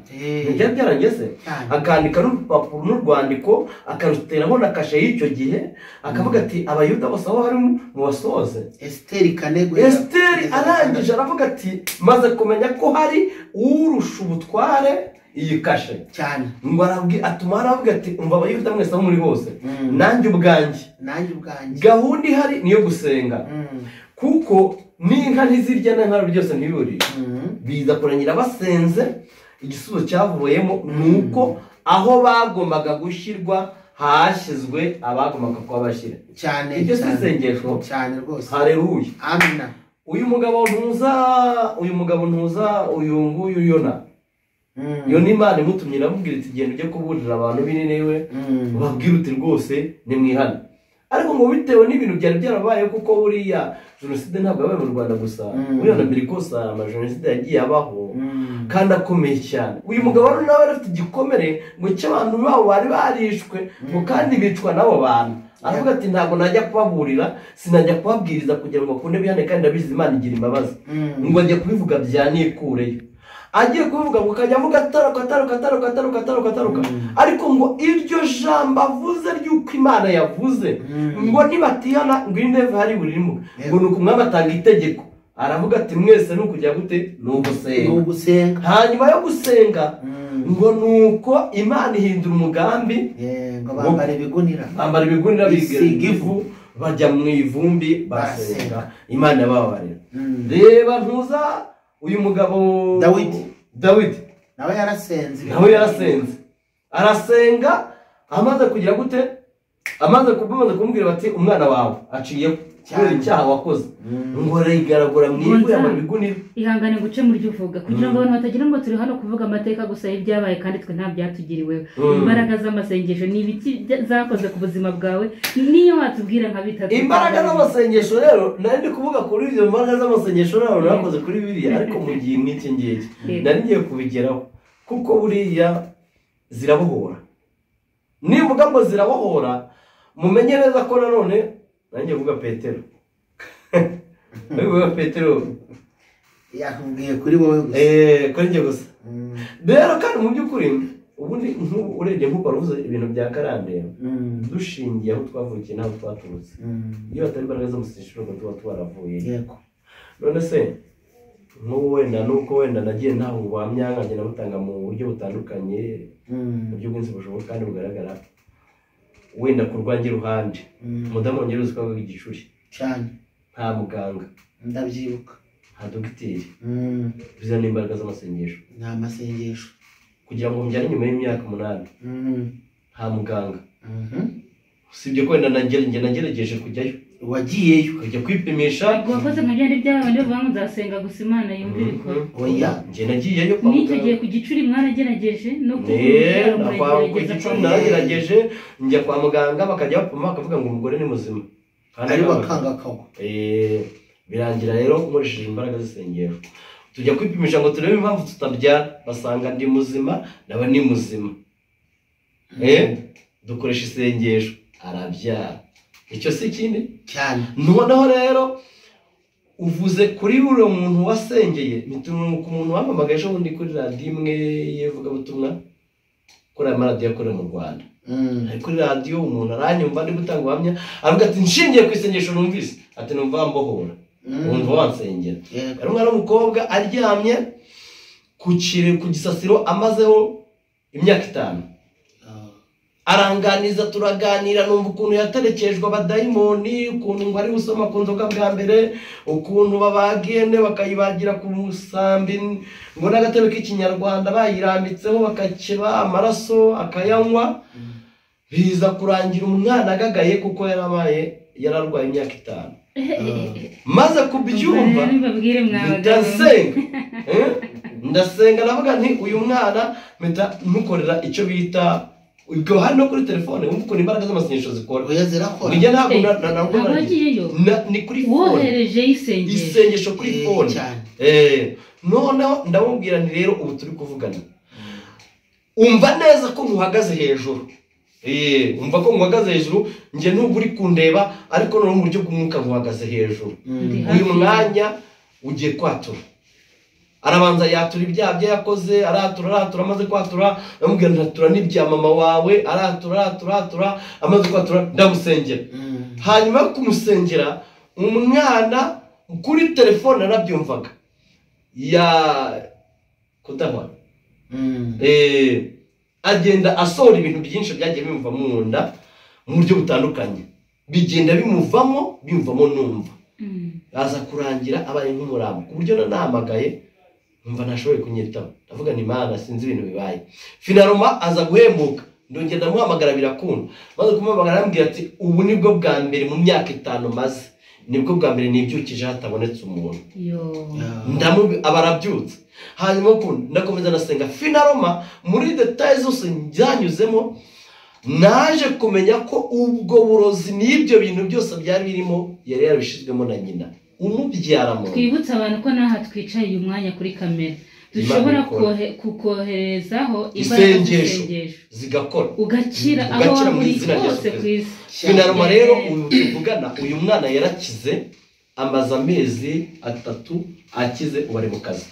ryari byarangeze, akandika n'urupapuro n'urwandiko akaruteraho na kashe y'icyo gihe, akavuga ati abayuda bose aho harimo mubasoze. Esiteri Kanegwe Esiteri arangije aravuga ati maze kumenya ko hari urusha ubutware iyi kashe cyane, ngo atuma aravuga ati umva abayuda mwese aho muri hose, nanjye ubwanjye gahunda ihari niyo gusenga, kuko n'inka ntizirya n'inka byose ntibiburiye. Biza kurangira basenze, igisubizo cyavuyemo ni uko aho bagombaga gushyirwa hashyizwe abagombaga kuba bashyira cyane. Iryo si isengesho cyane rwose. Haleluya, amina. Uyu mugabo ntuza uyu nguyu Yona, Yona Imana imutumye iramubwira iti genda ujye kuburira abantu b'Ininewe, ubabwire uti rwose nimwihane. Ariko ngo bitewe n'ibintu byari byarabaye, kuko buriya jenoside ntabwo yabaye mu Rwanda gusa, buriya na mbere kose amajenoside yagiye abaho kandi akomeye cyane. Uyu mugabo rero nawe afite igikomere ngo cy'abantu babo bari barishwe, ngo kandi bicwa n'abo bantu. Aravuga ati ntabwo najya kubaburira, sinajya kubabwiriza kugira ngo bakunde bihane, kandi ndabizi Imana igira imbabazi. Ngo ajya kubivuga byanikureyo. Agiye kubivuga ngo kajya avuga ataruka ataruka ataruka ataruka ataruka ataruka, ariko ngo iryo jambo avuze ry'uko Imana yavuze ngo nibatihana ngo Nineve hari burimo, ngo nuko umwami atanga itegeko aravuga ati mwese ni ukujya gute, ni ugusenga. Hanyuma yo gusenga ngo nuko Imana ihindura umugambi, ngo bambara ibigunira, bambara ibigunira bisiga ivu, bajya mu ivumbi barasenga, Imana yababarira. Reba ntuza uyu mugabo Dawidi nawe yarasenze, arasenga amaze kugira gute, amaze kumubwira bati umwana wawe aciye kubera icyaha wakoze, ngo arigaragura mu ivu yamara ibigunira. Ihangane guce muri byo uvuga kugira ngo abantu batagira ngo turi hano kuvuga amateka gusa y'ibyabaye kandi twe nta byatugiriwe. Imbaraga z'amasengesho ni ibiki zakoze ku buzima bwawe niyo watubwira nka bitatu? Imbaraga z'amasengesho rero nari ndi kuvuga kuri izo mbaraga z'amasengesho rero nakoze kuri biriya, ariko mu gihe nk'iki ngiki nari ngiye kubigeraho, kuko buriya zirabohora. Nivuga ngo zirabohora mumenye neza ko nanone nanjye vuga Petero. Vuga Petero yakubwiye kuri wowe gusa. Kuri njye gusa. Rero kandi mu by'ukuri ubundi urebye nk'uko waruvuze ibintu bya karande, dushingiye aho twavukiye n'aho twaturutse, iyo batari imbaraga z'amasengesho ntabwo tuba twaravuye. Yego. None se nk'ubu wenda nuko wenda nagiye ntaho ubuhamya nkagenda butanga mu buryo butandukanye, mu buryo bwinshi bushoboka kandi bugaragara, wenda ku rwanjye ruhande umudamu wanjye uzi ko avuga igicuri cyane, nta muganga ndabyibuka, nta dogiteri, bizana imbaraga z'amasengesho, nta masengesho kugira ngo mbyare nyuma y'imyaka 8, nta muganga. Usibye ko wenda nagerageje kujyayo, wagiyeyo kujya kwipimisha, wakoze nka byandi by'abandi bavuga ngo nzasenga gusa Imana yumve ibikora. Oya, njye nagiyeyo kwa muganga. N'icyo gihe ku gicuri mwaragerageje no ku gicuri naragerageje, njya kwa muganga bakajya bapima bakavuga ngo umugore ni muzima. Ariko akanga kagwa. Birangira rero nkoresheje imbaraga z'isengesho. Tujya kwipimisha ngo turebe impamvu tutabyara, basanga ndi muzima nawe ni muzima. Dukoresha isengesho arabyara. Icyo si ikindi cyane. Noneho rero uvuze kuri uriya muntu wasengeye, ku muntu wamamagaye ejo bundi kuri radiyo imwe y'ivugabutumwa, kuri aya maradiyo akorera mu Rwanda. Ari kuri radiyo umuntu aranyumva ndi gutanga ubuhamya, aravuga ati nshingiye ku isengesho numvise, ati numva mbohora, wumva wansengera. Yari umwana w'umukobwa aryamye ku gisasiro amazeho imyaka 5. Aranganiza turaganira, numva ukuntu yaterekejwe abadayimoni, ukuntu ngo ari gusoma ku nzoga bwa mbere, ukuntu babagene bakayibagira ku musambi ngo n'agatebe k'ikinyarwanda bayirambitseho bakakeba amaraso akayanywa, biza kurangira umwana agagaye kuko yararwaye imyaka 5. Maze kubyumva ndasenga ndavuga nti uyu mwana mpita mukorera icyo bita ubwo hano kuri telefone, wumva ukuntu imbaraga z'amasengesho zikora. Oya zirakora. Njye ntabwo ni kuri phone. Wohereje isengesho kuri phone. Noneho ndamubwira nti rero ubu turi kuvugana, umva neza ko nkuhagaze hejuru. Umva ko nkuhagaze hejuru, njye nubwo uri kundeba ariko no mu buryo bw'umwuka nkuhagaze hejuru. Uyu mwanya ugiye kwatura. Arabanza yatura ibyaha bye yakoze, aratura amaze kwatura, ndamubwira ntatura n'ibya mama wawe, aratura amaze kwatura ndamusengera. Hanyuma yo kumusengera umwana kuri telefone arabyumvaga ya kudahwa. Agenda asohora ibintu byinshi byagiye bimuva mu nda mu buryo butandukanye, bigenda bimuvamo numva. Aza kurangira abaye nk'umurambo, ku buryo nanahamagaye numva ntashoboye kunyitaho, ndavuga ni Mana sinzi ibintu bibaye. Finaroma aza guhembuka, ndongera ndamuhamagara birakunda. Maze kumuhamagara arambwira ati ubu nibwo bwa mbere mu myaka 5 maze, nibwo bwa mbere nibyukije hatabonetse umuntu. Abarabyutse. Hanyuma ndakomeza ndasenga. Finaroma muri details zose njyanyuzemo, naje kumenya ko ubwo burozi n'ibyo bintu byose byari birimo yari yarabishizwemo na nyina umubyara mu. Twibutse abantu ko naha twicaye uyu mwanya kuri kamera dushobora kukoherezaho isengesho zigakora, ugakira aho uri hose ku isi. Finaroma rero uyu tuvugana, uyu mwana yarakize, amaze amezi 3 akize, ubu ari mu kazi.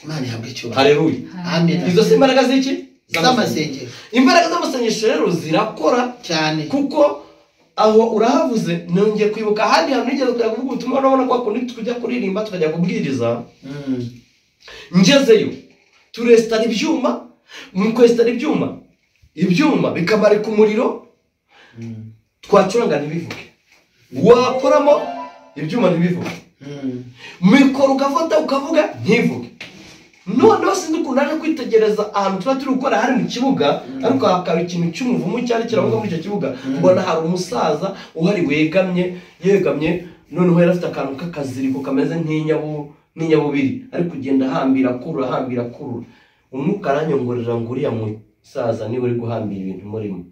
Imana ihabwe icyubahiro. Haleluya. Amen. Izo si imbaraga z'iki? Z'amasengesho. Imbaraga z'amasengesho rero zirakora cyane, kuko aho urahavuze nongeye kwibuka ahandi hantu nigeze kujya kuvuga ubutumwa, urabona ko kundi tujya kuririmba tukajya kubwiriza. Ngezeyo turesitara ibyuma, mu kwesitara ibyuma bikamarika umuriro, twacuranga ntibivuge, wakoramo ibyuma ntibivuge, mikoro ugafata ukavuga ntivuge. Noneho sinzi ukuntu naje kwitegereza ahantu tuba turi gukora hari mu kibuga, ariko hakaba ikintu cy'umuvumo cyari kiravuga muri icyo kibuga, mbona hari umusaza uhari wegamye yegamye, noneho yari afite akantu k'akaziriko kameze nk'inyabubiri, ari kugenda ahambira akurura. Umwuka aranyongorera ngo uriya musaza niwe uri guhambira ibintu murimo.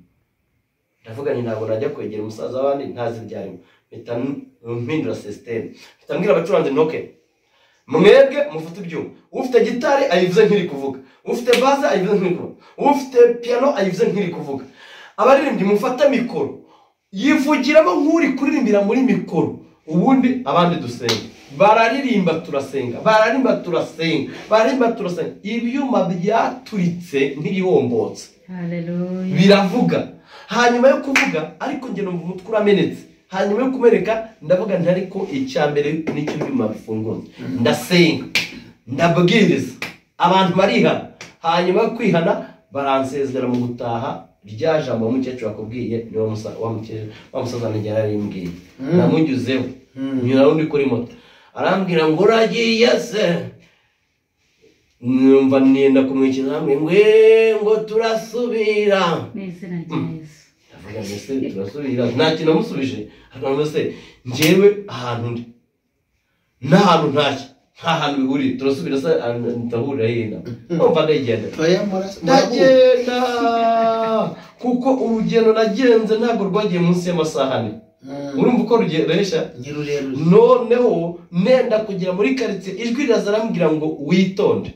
Ndavuga nti ntabwo najya kwegera umusaza w'abandi ntazi ibyo arimo, mpita mpindura system, mpita mbwira abacuranzi nti okay, mwebwe mufite ibyuma, ufite gitari ayivuze nk'iri kuvuga, ufite baze ayivuze nk'iri kuvuga, ufite piano ayivuze nk'iri kuvuga, abaririmbyi mufate mikoro yivugiramo nk'uri kuririmbira muri mikoro, ubundi abandi dusenga. Bararirimba turasenga, bararirimba turasenga, bararirimba turasenga. Ibyuma byaturitse nk'ibihombotse. Haleluya. Biravuga. Hanyuma yo kuvuga ariko njye numva umutwe uramenetse. Hanyuma yo kumeneka ndavuga nti ariko icya mbere nicyo byuma bifunguye. Ndasenga, ndabwiriza, abantu barihana. Hanyuma yo kwihana baransezera mu gutaha. Rya jambo wa mukecuru akubwiye ni wa musaza wanjye yararimbwiye. Namunyuzeho nyura undi kuri moto arambwira ngo uragiye se, numva nenda kumwikiza hamwe ngo turasubira. Ndavuga ngo turasubira, nta kintu namusubije. Aravuga se njyewe ahantu ndi n'ahantu ntashye nta hantu bihuriye, turasubira se ndahurira hino. Numva ndagenda ndagenda, kuko urugendo nagenze ntabwo rwagiye munsi y'amasaha 4. Urumva uko rureshya? Ni rurerure. Noneho nenda kugera muri karitsiye, ijwi riraza arambwira ngo witonde.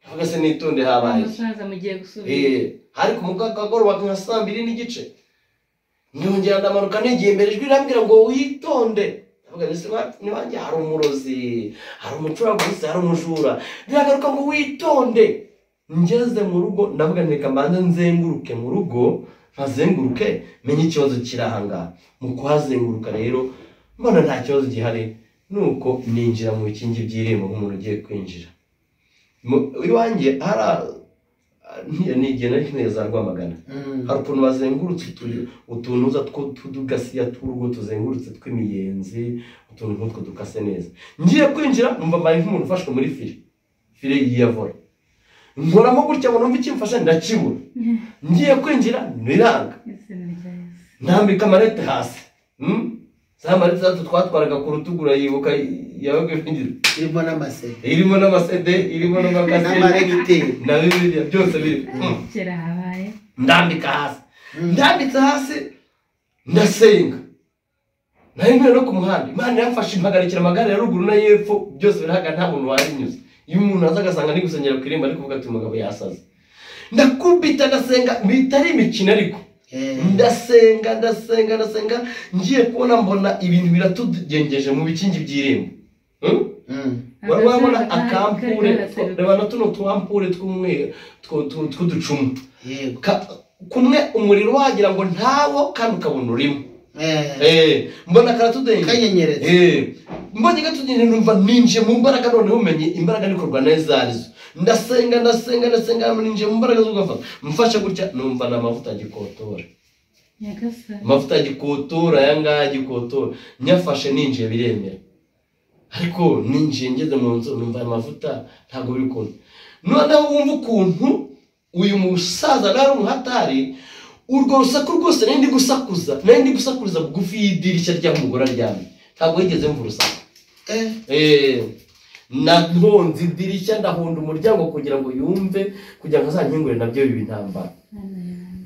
Ndavuga se nitonde habaye. Umusaza mugiye gusubira. Hari ku mugoroba nka 2:30. Ndongera ndamanuka nigiye imbere, ijwi rirambwira ngo witonde. Ndavuga nti niwanjye hari umurozi, hari umucuraguzi, hari umujura. Riragaruka ngo witonde. Ngeze mu rugo ndavuga nti reka mbanze nzenguruke mu rugo, nkazenguruke menye ikibazo kiri aha ngaha. Mu kuhazenguruka rero mbona nta kibazo gihari, nuko ninjira mu bikingi by'irembo nk'umuntu ugiye kwinjira. Iwanjye nigiye nari neza Rwamagana. Hari ukuntu bazengurutse utuntu tw'utugasiya tw'urugo tuzengurutse tw'imiyenzi, utuntu nk'utwo dukase neza. Ngiye kwinjira numva mbaye nk'umuntu ufashwe muri file y'iyavora. Nkoramo gutya ngo numve ikimfasha ndakibura. Ngiye kwinjira biranga. Ntambika amarete hasi. Za marete zacu twatwaraga ku rutugu urayibuka yabaga ifingira. Irimo n'amasede. Irimo n'amasede, irimo n'amakasete. N'amaregiteri. Na Bibiliya byose biri. Kera habaye. Ndambika hasi. Ndambitse hasi ndasenga. Nari nkwiye no ku muhanda. Imana yamfashe impagarikira amagare ya ruguru na y'epfo byose birahaga nta muntu wabinyuze. Iyo umuntu aza agasanga ari gusengera ku irembo ari kuvuga ati umugabo yasaze. Ndakubita ndasenga bitari imikino ariko. Ndasenga ndasenga ndasenga ngiye kubona mbona ibintu biratugengeje mu bikingi by'irembo. Wabona akampure, reba na tuno tuampure tw'umweru tw'uducumu. Kumwe umuriro wagira ngo ntawo kandi ukabona urimo. Mbona karatudengeje. Kanyenyereza. Mbonye gatudengeje numva ninje mu mbaraga, noneho umenye imbaraga nikorwa neza arizo. Ndasenga ndasenga ndasenga ninje mu mbaraga z'ugafata. Mfasha gutya numva na amavuta gikotora. Amavuta gikotora aya ngaya gikotora. Nyafashe ninje biremera. Ariko ninjiye ngeze mu nzu numva amavuta ntago biri kuntu. Noneho wumva ukuntu uyu musaza nari umuhatari, urwo rusaku rwose nari ndi gusakuza, nari ndi gusakuriza bugufi y'idirishya ry'umugore aryamye. Ntabwo yigeze mva urusaku. Nahonze idirishya ndahonda umuryango kugira ngo yumve, kugira ngo azankingure nabyo biba intambara.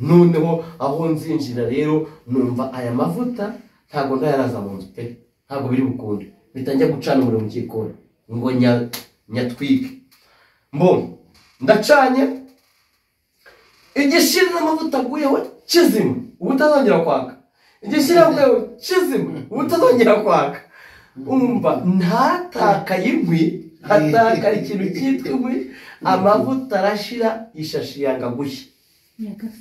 Noneho aho nzinjira rero numva aya mavuta ntago ndayaraza mu nzu pe, ntago biri bukunde. Bitangiye gucana umuriro mu gikoni ngo nyatwike. Mbona ndacanye igishirira amavuta aguyeho kizima ubutazongera kwaka, igishirira aguyeho kizima ubutazongera kwaka. Umva ntatakaye inkwi, hatakaye ikintu cyitwa inkwi, amavuta arashira, ishashi yanga gushya.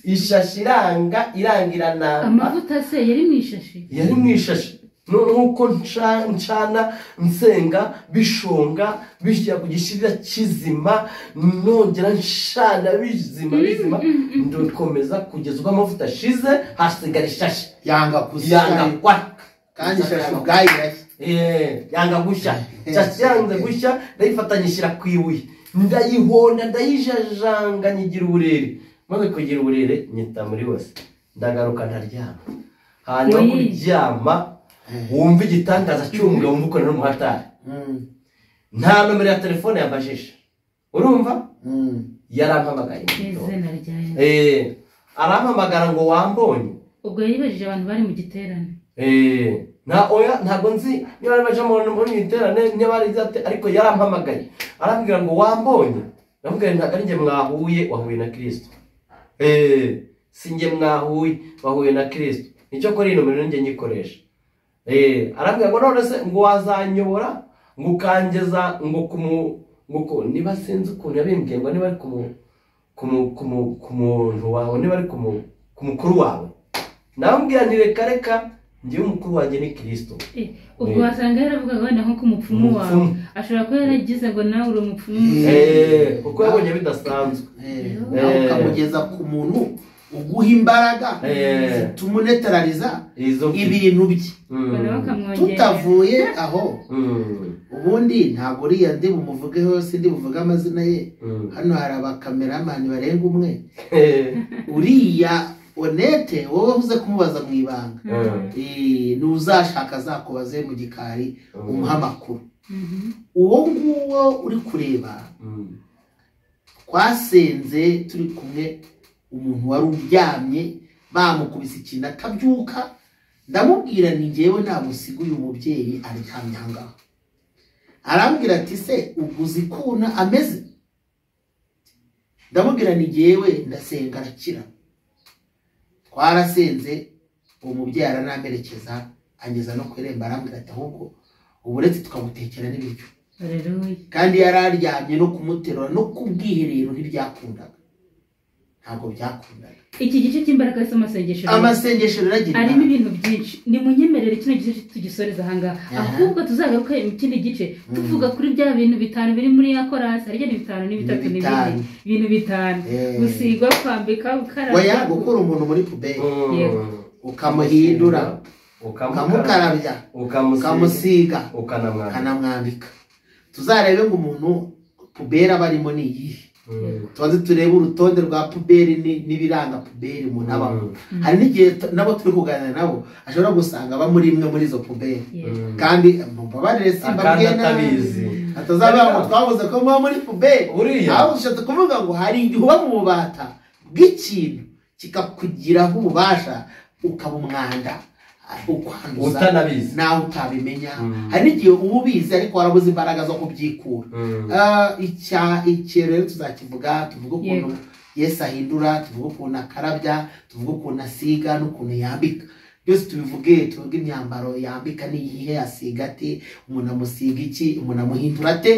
Ishashi iranga irangira. Amavuta se yari mu ishashi? Yari mu ishashi. Noneho uko ncana nsenga bishonga bishyira ku gishirira kizima, nongera nshana bizima bizima, ndakomeza kugeza ubwo amavuta ashize, hasigara ishashi yanga gushya, yanga kwaka, kandi ishashi ubwayo irashya. Yanga gushya, ishashi yanze gushya, ndayifatanya ishyira ku ibuye, ndayihonda ndayijajanga nyigira uburere. Maze kugira uburere nyita muri wese, ndagaruka ndaryama. Hanyuma kuryama wumva igitangaza cy'umugabo wumva ukorera n'umuhatari. Nta nomero ya telefone yambajije. Urumva? Yarampamagaye. Arampamagara ngo wambonye. Ubwo yibajije abantu bari mu giterane. Nta oya ntago nzi niba bari baje mu giterane niba bari zate, ariko yarampamagaye. Arambwira ngo wambonye. Ndamubwira ntago ari njye mwahuye, wahuye na Kristo. Si njye mwahuye, wahuye na Kristo. Nicyo kora iyi nomero njye nyikoresha. Arambwira ngo none se ngo wazanyobora ngo ukangeza ngo ngo niba sinzi ukuntu yabimbwiye ngo niba ari ku muntu wawe, niba ari ku mukuru wawe. Namubwira nti reka reka njyewe umukuru wanjye ni Kristo. Ubwo wasanga yaravugaga wenda nko ku mupfumu wawe, ashobora kuba yaragize ngo nawe uri umupfumu. Kuko yabonye bidasanzwe. Nawe ukamugeza ku muntu uguha imbaraga zituma unetarariza ibintu bye. Tutavuye aho ubundi ntabwo uriya ndi bumuvugeho, sindi buvuge amazina ye. Hano hari abakameramani barenga umwe. Uriya Onete wowe uze kumubaza mu ibanga, nuzashaka azakubaze mu gikari umuha amakuru. Uwo nguwo uri kureba twasenze turi kumwe, umuntu wari uryamye bamukubise ikintu atabyuka, Ndamubwira ni njyewe ntabwo usiga uyu mubyeyi aryamye aha ngaha. Arambwira ati se uguze ikuna ameze? Ndamubwira ni njyewe ndasenga arakira. Twarasenze uwo mubyeyi aranamperekeza angeza no ku irembo, arambwira ati ahubwo uburetse tukagutekera n'ibiryo. Kandi yari aryamye no kumuterura no ku bwiherero ntibyakundaga, ntabwo byakundaga. Iki gice cy'imbaraga z'amasengesho, amasengesho riragira arimo ibintu byinshi. Ni munyemerere kino gice tugisoreza aha ngaha, ahubwo tuzagaruke mu kindi gice tuvuga kuri bya bintu bitanu biri muri ya korasi. Harya ni bitanu, ni bitatu, ni bine, ibintu bitanu: gusigwa, kwambika, gukarabya, oya, gukura umuntu muri puberi ukamuhindura, ukamukarabya, ukamusiga, ukanamwambika. Tuzarebe ngo umuntu puberi aba arimo ni iyihe. Tubanze turebe urutonde rwa puberi n'ibiranga puberi umuntu abamo. Hari n'igihe nabo turi kuganira nabo ashobora gusanga aba muri imwe muri izo puberi, kandi mumbabarire simbabwiye nabi atazavuga ngo twavuze ko muba muri puberi. Ahubwo ushatse kuvuga ngo hari igihe uba mu bubata bw'ikintu kikakugiraho ububasha, ukaba umwanda ukwanduza nawe utabimenya. Hari n'igihe uba ubizi ariko warabuze imbaraga zo kubyikura. Iki rero tuzakivuga, tuvuge ukuntu Yesu ahindura, tuvuge ukuntu akarabya, tuvuge ukuntu asiga n'ukuntu yambika. Byose tubivuge, tuvuge imyambaro yambika n'iyihe, asiga ate, umuntu amusiga iki, umuntu amuhindura ate.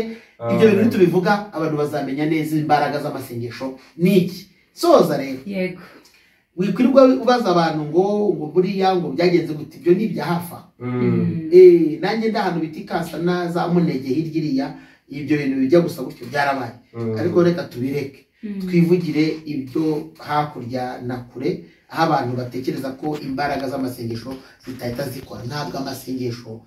Ibyo bintu tubivuga abantu bazamenya neza imbaraga z'amasengesho n'iki. Soza rero, yego, wikwirirwa ubaza abantu ngo buriya ngo byagenze gute, ibyo ni ibya hafa. Nanjye ndahantu biti kasa na za Munege hirya iriya, ibyo bintu bijya gusa gutyo byarabaye. Ariko reka tubireke, twivugire ibyo hakurya na kure, aho abantu batekereza ko imbaraga z'amasengesho zitahita zikora. Ntabwo amasengesho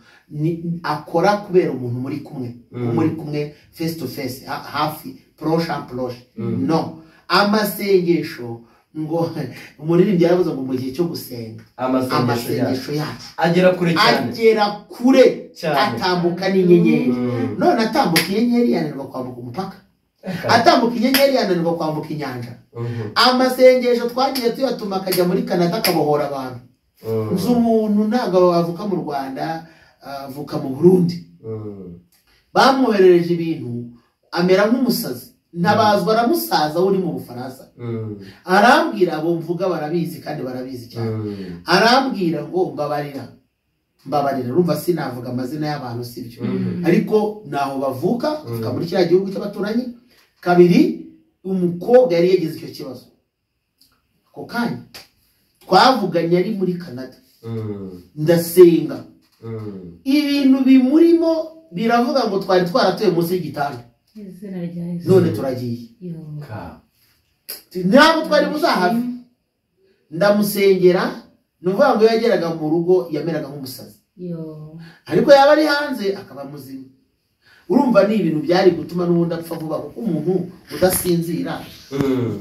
akora kubera umuntu muri kumwe, muri kumwe face to face, hafi, proche en proche. No, amasengesho ngo umuririmbyi yaravuze ngo mu gihe cyo gusenga amasengesho yacu agera kure cyane, agera kure, atambuka n'inyenyeri. None atambuka inyenyeri yananirwa kwambuka umupaka, atambuka inyenyeri yananirwa kwambuka inyanja. Amasengesho twagiye tuyatuma akajya muri Canada akabohora abantu. Nzi umuntu ntabwo avuka mu Rwanda, avuka mu Burundi, bamwoherereje ibintu amera nk'umusazi. Ntabazwa na musaza uri mu Bufaransa. Arambwira, abo mvuga barabizi kandi barabizi cyane. Arambwira ngo mbabarira, mbabarira. Urumva sinavuga amazina y'abantu sibyo, ariko naho bavuka, bavuka muri kiriya gihugu cy'abaturanyi. Kabiri, umukobwa yari yagize icyo kibazo ako kanya twavuganye ari muri Canada. Ndasenga, ibintu bimurimo biravuga ngo twari twaratuye munsi y'igitanda, none turagiye, ntabwo twari buzahave. Ndamusengera, ni ukuvuga ngo iyo yageraga mu rugo yameraga nk'umusazi, ariko yaba ari hanze akaba muzima. Urumva ni ibintu byari gutuma n'ubundi apfa vuba, kuko umuntu udasinzira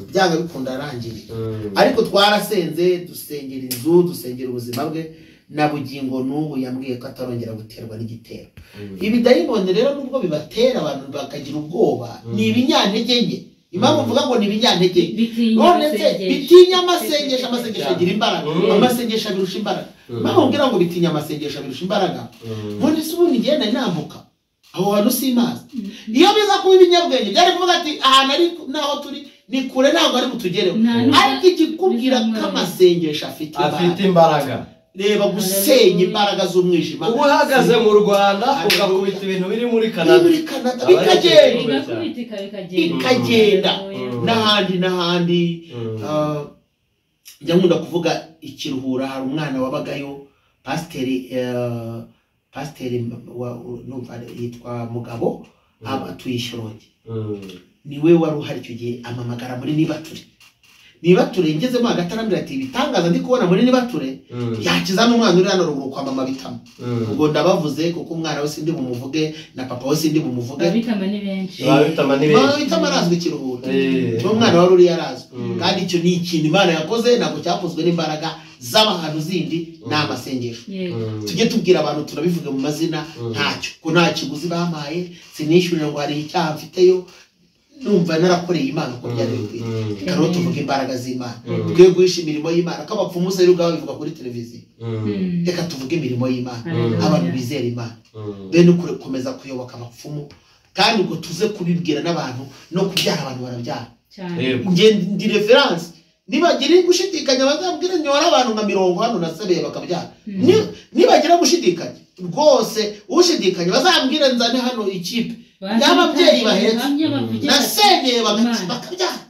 byanga bikunda arangirika. Ariko twarasenze, dusengera inzu, dusengera ubuzima bwe, na bugingo n'ubu yambwiye ko atarongera guterwa n'igitero. Ibidayimoni rero nubwo bibatera abantu bakagira ubwoba, ni ibinyantege nke. Impamvu mvuga ngo ni ibinyantege nke, none se bitinya amasengesho. Amasengesho agira imbaraga, amasengesho abirusha imbaraga. Impamvu mbwira ngo bitinya amasengesho abirusha imbaraga, none se ubundi ngenda nambuka aho hantu simazi. Iyo biza kuba ibinyabwenge byari kuvuga ati ahantu ari naho turi ni kure, ntabwo ari butugereho. Ariko ikikubwira ko amasengesho afite imbaraga, reba gusenya imbaraga z'umwijima. Uba uhagaze mu Rwanda ugakubita ibintu biri muri Canada, bikagenda n'ahandi n'ahandi. Njya nkunda kuvuga ikiruhura, hari umwana wabagayo, pasiteri yitwa Mugabo, atuye Ishyorongi, niwe wari uhari icyo gihe. Amamagara muri Nibature, Nibature ngezemo hagati arambwira ati ibitangaza ndi kubona muri Nibature yakiza n'umwana uri hano ruguru kwa mama Bitama. Ubwo ndabavuze kuko umwana we sindi bumuvuge na papa we sindi bumuvuge. Bitama ni benshi, Bitama arazwi ikiruhura, n'umwana wari uri yarazwi. Kandi icyo ni ikintu Imana yakoze, ntabwo cyakozwe n'imbaraga z'abantu zindi, ni amasengesho. Tujye tubwira abantu turabivuga mu mazina, ntacyo ko nta kiguzi bampaye, sinishyurira ngo hari icyaha mfiteyo. Numva narakoreye Imana uko byari bikwiye. Reka rero tuvuge imbaraga z'Imana, twe guhisha imirimo y'Imana ko abapfumu se ubwabo bivuga kuri televiziyo. Reka tuvuge imirimo y'Imana, abantu bizera Imana bene gukomeza kuyoboka abapfumu, kandi ubwo tuze kubibwira n'abantu no kubyara abantu barabyara. Ndi reference, nibagira gushidikanya bazabwira nyora abantu nka 40 hano nasabeye bakabyara. Nibagira gushidikanya rwose ushidikanya bazambwira nzane hano ikipe y'ababyeyi bahetse nasengeye bakabyara.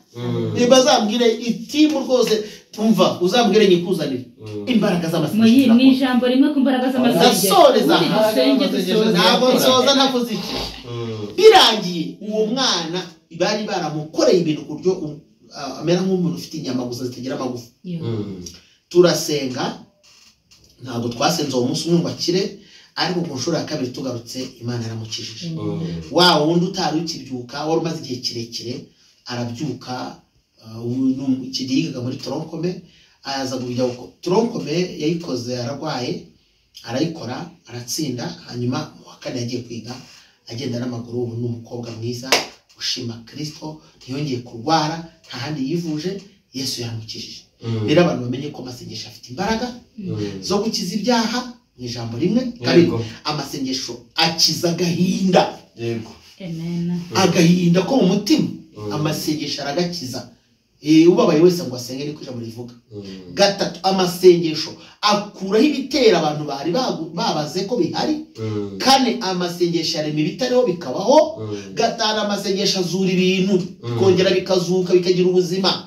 Bazambwire itimu rwose, umva uzambwire nyikuzanire imbaraga z'amasengesho. Mu ijambo rimwe ku mbaraga z'amasengesho ntabwo nsoza ntavuze iki. Birangiye uwo mwana bari baramukoreye ibintu ku buryo amera nk'umuntu ufite inyama gusa zitagira amagufa. Turasenga, ntabwo twasenze uwo munsi umwe ngo akire, ariko ku nshuro ya kabiri tugarutse Imana yaramukijije. Wa wundi utari ukibyuka wari umaze igihe kirekire arabyuka. Iki gihe yigaga muri toronkome, aza kujya toronkome yayikoze ararwaye, arayikora aratsinda. Hanyuma mu wa kane yagiye kwiga agenda n'amaguru. Ubu ni umukobwa mwiza ushima Kristo, ntiyongeye kurwara, nta handi yivuje, Yesu yaramukijije. Rero abantu bamenye ko amasengesho afite imbaraga zo gukiza ibyaha mu ijambo rimwe. Kabiri, amasengesho akiza agahinda. Agahinda ko mu mutima amasengesho aragakiza. Ubabaye wese ngo asenge niko ijambo rivuga. Gatatu, amasengesho akuraho ibitera abantu bari babaze ko bihari. Kane, amasengesho arema ibitariho bikabaho. Gatanu, amasengesho azura ibintu bikongera bikazuka bikagira ubuzima.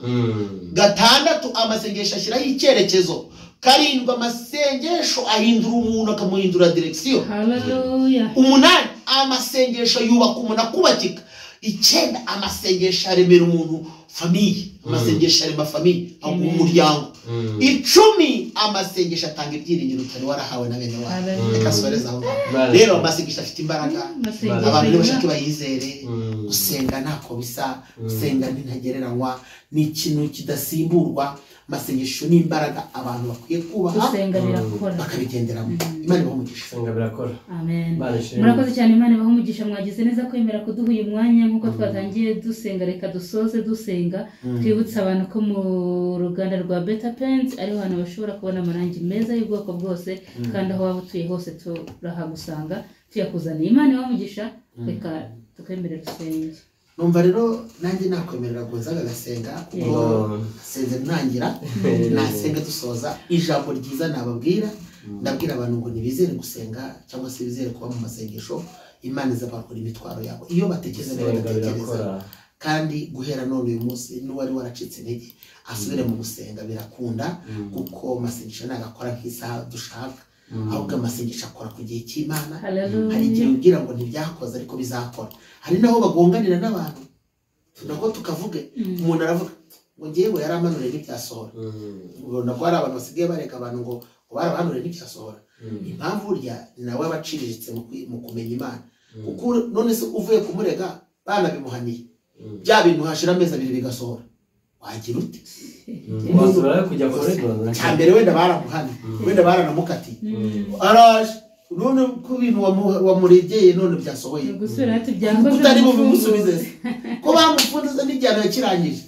Gatandatu, amasengesho ashyiraho icyerekezo. Karindwi, amasengesho ahindura umuntu akamuhindura direction. Haleluya. Umunani, amasengesho yubaka umuntu akubakika. 9, amasengesho aremera umuntu famiye. Amasengesho arema famiye, umuryango. 10, amasengesho atanga ibyiringiro utari warahawe na bene wawe. Reka soreza aho ngaho. Rero amasengesho afite imbaraga, abantu bashaka bayizere. Gusenga ntako bisa, gusenga ntagereranywa, ni ikintu kidasimburwa. Amasengesho ni imbaraga abantu bakwiye kubaha, bakabigenderamo. Imana ibahe umugisha. Gusenga birakora. Amen. Murakoze cyane, Imana ibahe umugisha. Mwagize neza kwemera kuduha uyu mwanya nk'uko twatangiye dusenga, reka dusoze dusenga. Twibutsa abantu ko mu ruganda rwa Beta Paints ariho hantu bashobora kubona amarangi meza y'ubwoko bwose, kandi aho waba utuye hose turahagusanga tuyakuzaniye. Imana ibahe umugisha, reka tukwemerera usenge. Numva rero nanjye nakwemerera Gonzaga agasenga, kuko senze ntangira nasenga dusoza. Ijambo ryiza nababwira, ndabwira abantu ngo nibizere gusenga cyangwa se bizere kuba mu masengesho, Imana izabakura imitwaro yabo iyo batekereza badatekereza. Kandi guhera none uyu munsi n'uwari waracitse intege asubire mu gusenga, birakunda, kuko amasengesho ntabwo akora nk'isaha dushaka, ahubwo amasengesho akora ku gihe cy'Imana. Hari igihe ubwira ngo ntibyakoze ariko bizakora. Hari naho bagonganira n'abantu nako tukavuge, umuntu aravuga ngo ngewe yaramanuriye ntibyasohora. Ubona ko hari abantu basigaye bareka abantu ngo barabahanuriye ntibyasohora. Impamvu burya nawe abaciriritse mu kumenya Imana, kuko none se uvuye kumurega banabimuhaniye, bya bintu hashira amezi 2 bigasohora, wagira ute? Cya mbere wenda baramuhanye, wenda baranamukatiye, araje none ku bintu wamuregeye none byasohoye, utari bubimusubize ko bamufunze n'igihano yakirangije.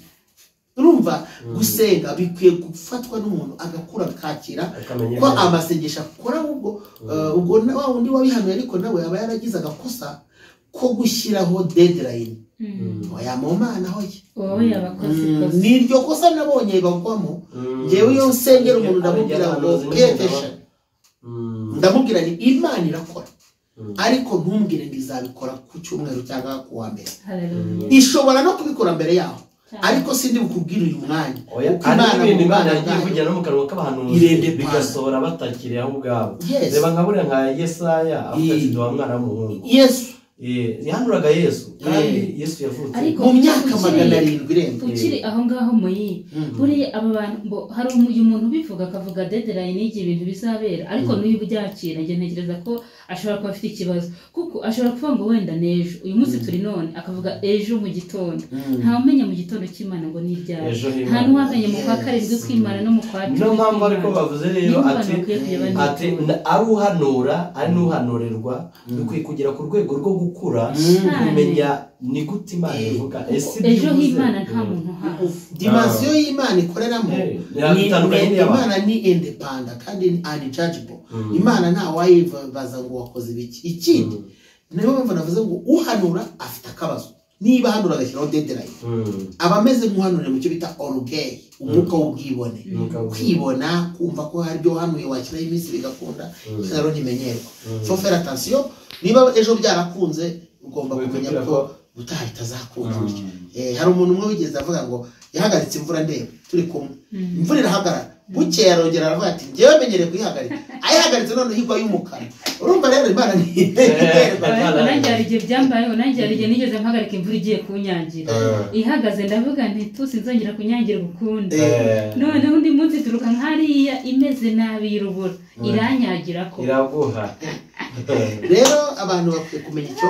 Urumva gusenga bikwiye gufatwa n'umuntu agakura akakira ko amasengesho akora. Ubwo ubwo wa wundi wabihanuye ariko nawe aba yaragize agakosa ko gushyiraho deadline. Oya mu Mana hoye. Oya bakoze ikosa. Niryo kosa nabonye bagwamo. Ngewe iyo nsengera umuntu ndamubwira ngo pay attention. Ndamubwira ni Imana irakora, ariko ntumbwire ngo izabikora ku cyumweru cyangwa ku wa mbere. Ishobora no kubikora mbere yaho, ariko sindi bukubwira uyu mwanya. Imana Imana yagiye kugira no mu kanwa k'abahanuzi bigasohora batakiri aho ubwabo. Reba nka buriya nka Yesaya avuga ati wa mwana w'umuhungu Yesu yahanuraga Yesu, kandi Yesu yavutse mu myaka 700 irenga. Ukiri aho ngaho muyi buriya aba bantu hari uyu muntu ubivuga akavuga deadline y'igihe ibintu bizabera, ariko n'uyu byakira njye ntekereza ko ashobora kuba afite ikibazo, kuko ashobora kuvuga ngo wenda n'ejo, uyu munsi turi none, akavuga ejo mu gitondo. Nta umenya mu gitondo cy'Imana ngo ni iryari, nta n'uwamenye mu kwa 7 kw'Imana no mu kwa 10. Niyo mpamvu ariko bavuze rero ati ari uhanura ari n'uhanurirwa, dukwiye kugera ku rwego rwo gukura kumenya ni gute Imana ivuga. Ese ejo h'Imana nta muntu uhazi dimension y'Imana ikoreramo. Imana ni independent kandi unjudgeable. Imana nta wayibaza ngo wakoze ibiki. Ikindi niyo mpamvu navuze ngo uhanura afite akabazo. Niba hanura agashyiraho deadline, aba ameze nk'uhanurira mu cyo bita orgueil, umwuka w'ubwibone, kwibona, kumva ko hari ibyo wahanuye washyiraho iminsi bigakunda, rero ntimenyerwa. Faut faire attention. Niba ejo byarakunze ugomba kumenya ko ubutaha bitazakunda. Hari umuntu umwe wigeze avuga ngo yahagaritse imvura ndeba turi kumwe, imvura irahagarara, bukeye arongera aravuga ati njyewe menyereye kuyihagarika, ayihagaritse none higwa y'umukara. Urumva rero Imana ni nanjye hari igihe byambayeho, nanjye hari igihe nigeze mpagarika imvura igiye kunyangira, ihagaze ndavuga nti tusinzongera kunyangira ukundi. Noneho undi munsi turuka nk'hariya imeze nabi y'urubura iranyagira ko iraguha. Rero abantu bakwiye kumenya icyo.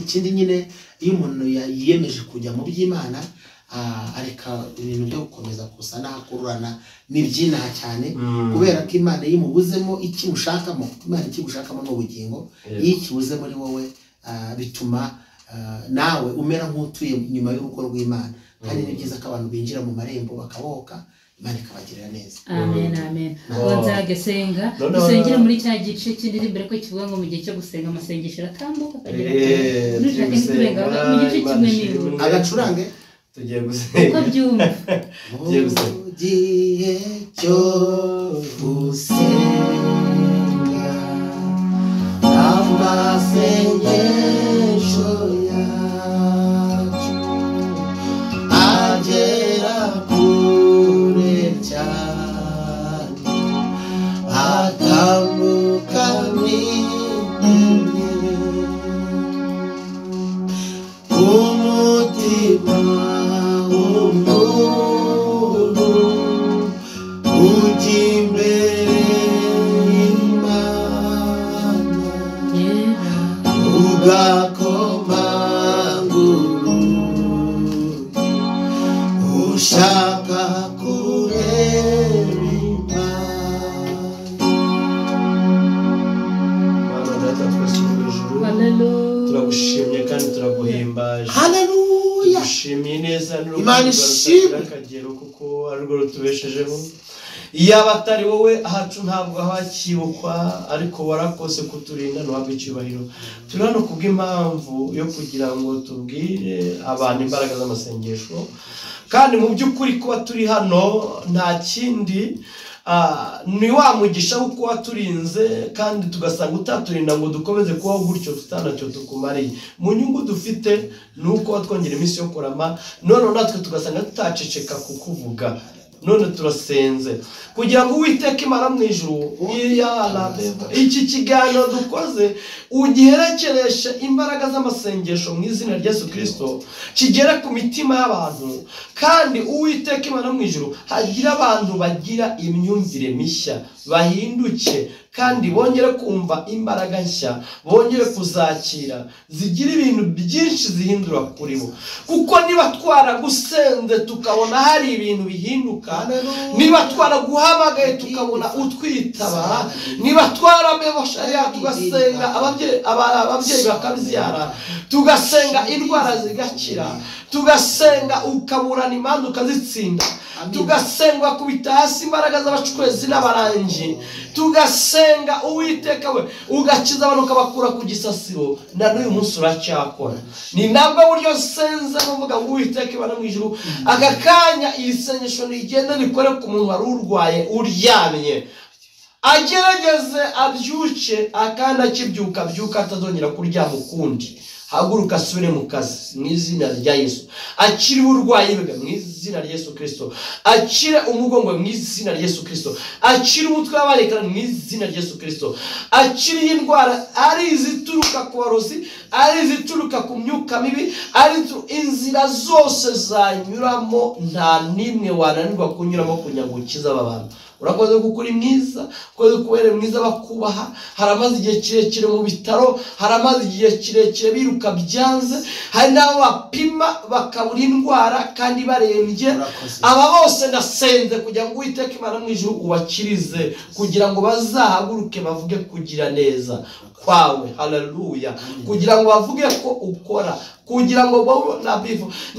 Ikindi nyine iyo umuntu yiyemeje kujya mu by'Imana areka ibintu byo gukomeza gusa n'ahakururana n'ibyinaha cyane, kubera ko Imana yimubuzemo ikimushakamo. Imana ikigushakamo ni ubugingo. Iyo ikibuze muri wowe bituma nawe umera nk'utuye nyuma y'urugo rw'Imana. Kandi ni byiza ko abantu binjira mu marembo bakabohoka, Imana ikabagirira neza. Amen, amen. Gonzaga senga dusengere muri cya gice cy'indirimbo ko kivuga ngo mu gihe cyo gusenga amasengesho aratambuka akagera mu gice kimwe nibura agacurange. Tugiye gusenga uko byumva. Tugiye gusenga mu gihe cyo gusenga amasengesho yacu agera kure cyane, atambuka n'intege umutima w'umuntu ujya imbere y'Imana ugakomangura ushaka kureba Imana. Mana Data twese mu ijuru, turagushimye kandi turaguhimbaje. Haleluya. Tugushimiye neza Imana ishimwe akagero kuko ari rwo rutubeshejeho. Iyaba atari wowe ahacu ntabwo hakibukwa, ariko warakoze kuturinda ntuhabwe icyubahiro. Turi hano kubw'impamvu yo kugira ngo tubwire abantu imbaraga z'amasengesho, kandi mu by'ukuri kuba turi hano nta kindi ni wa mugisha wo kuba turinze, kandi tugasanga utaturinda ngo dukomeze kubaho gutyo tutanacyo tukumariye. Mu nyungu dufite ni uko twongera iminsi yo kurama, none natwe tugasanga tutaceceka kukuvuga. None turasenze kugira ngo Uwiteka Imana mu ijuru iki kiganiro dukoze ugiherekereshe imbaraga z'amasengesho mu izina rya Yesu Kristo, kigere ku mitima y'abantu, kandi Uwiteka Imana mu ijuru hagira abantu bagira imyumvire mishya, bahinduke kandi bongere kumva imbaraga nshya, bongere kuzakira zigira ibintu byinshi zihindura kuri bo. Kuko niba twaragusenze tukabona hari ibintu bihinduka, niba twaraguhamagaye tukabona utwitaba, niba twaramebosha tugasenga ababyeyi bakabyara, tugasenga indwara zigakira, tugasenga ukaburana imanza ukazitsinda, tugasenga kubita hasi imbaraga z'abacwezi n'abarangi, tugasenga Uwiteka we ugakiza abantu ukabakura ku gisasiro, na n'uyu munsi uracyakora. Ni nabwo buryo senze n'uvuga ngo Uwiteka Imana mu ijuru, aka kanya iyi sengesho rigenda rikore ku muntu wari urwaye uryamye, agerageze abyuke, akandi akibyuka abyuka atazongera kuryama ukundi. Haguruka asubire mu kazi mu izina rya Yesu, akire uburwayi bwe mu izina rya Yesu Kristo, akire umugongo mu izina rya Yesu Kristo, akire umutwe w'abarekana mu izina rya Yesu Kristo, akire indwara ari izituruka ku barozi, ari izituruka ku myuka mibi, ari inzira zose zanyuramo nta nimwe wananirwa kunyuramo kugira ngo ukize aba bantu. Urakoze kuko uri mwiza, urakoze kuko ubereye mwiza bakubaha. Hari amaze igihe kirekire mu bitaro, hari amaze igihe kirekire biruka byanze, hari n'abo bapima bakabura indwara kandi barembye. Aba bose ndasenze kugira ngo Uwiteka Imana mu ijuru ubakirize, kugira ngo bazahaguruke bavuge kugira neza kwawe. Haleluya. Kugira ngo bavuge ko ukora, kugira ngo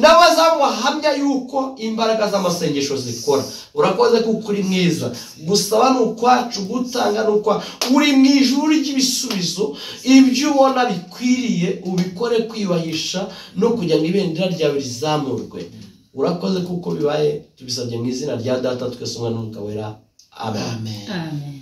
n'abazamuhamya yuko imbaraga z'amasengesho zikora. Urakoze kuko uri mwiza. Gusaba ni ukwacu, gutanga ni ukwacu. Uri mu ijuru ry'ibisubizo, ibyo ubona bikwiriye ubikore kwiyubahisha no kugira ngo ibendera ryawe rizamurwe. Urakoze kuko bibaye, tubisabye mu izina rya Data twese, Umwana n'Umwuka Wera. Amen. Amen.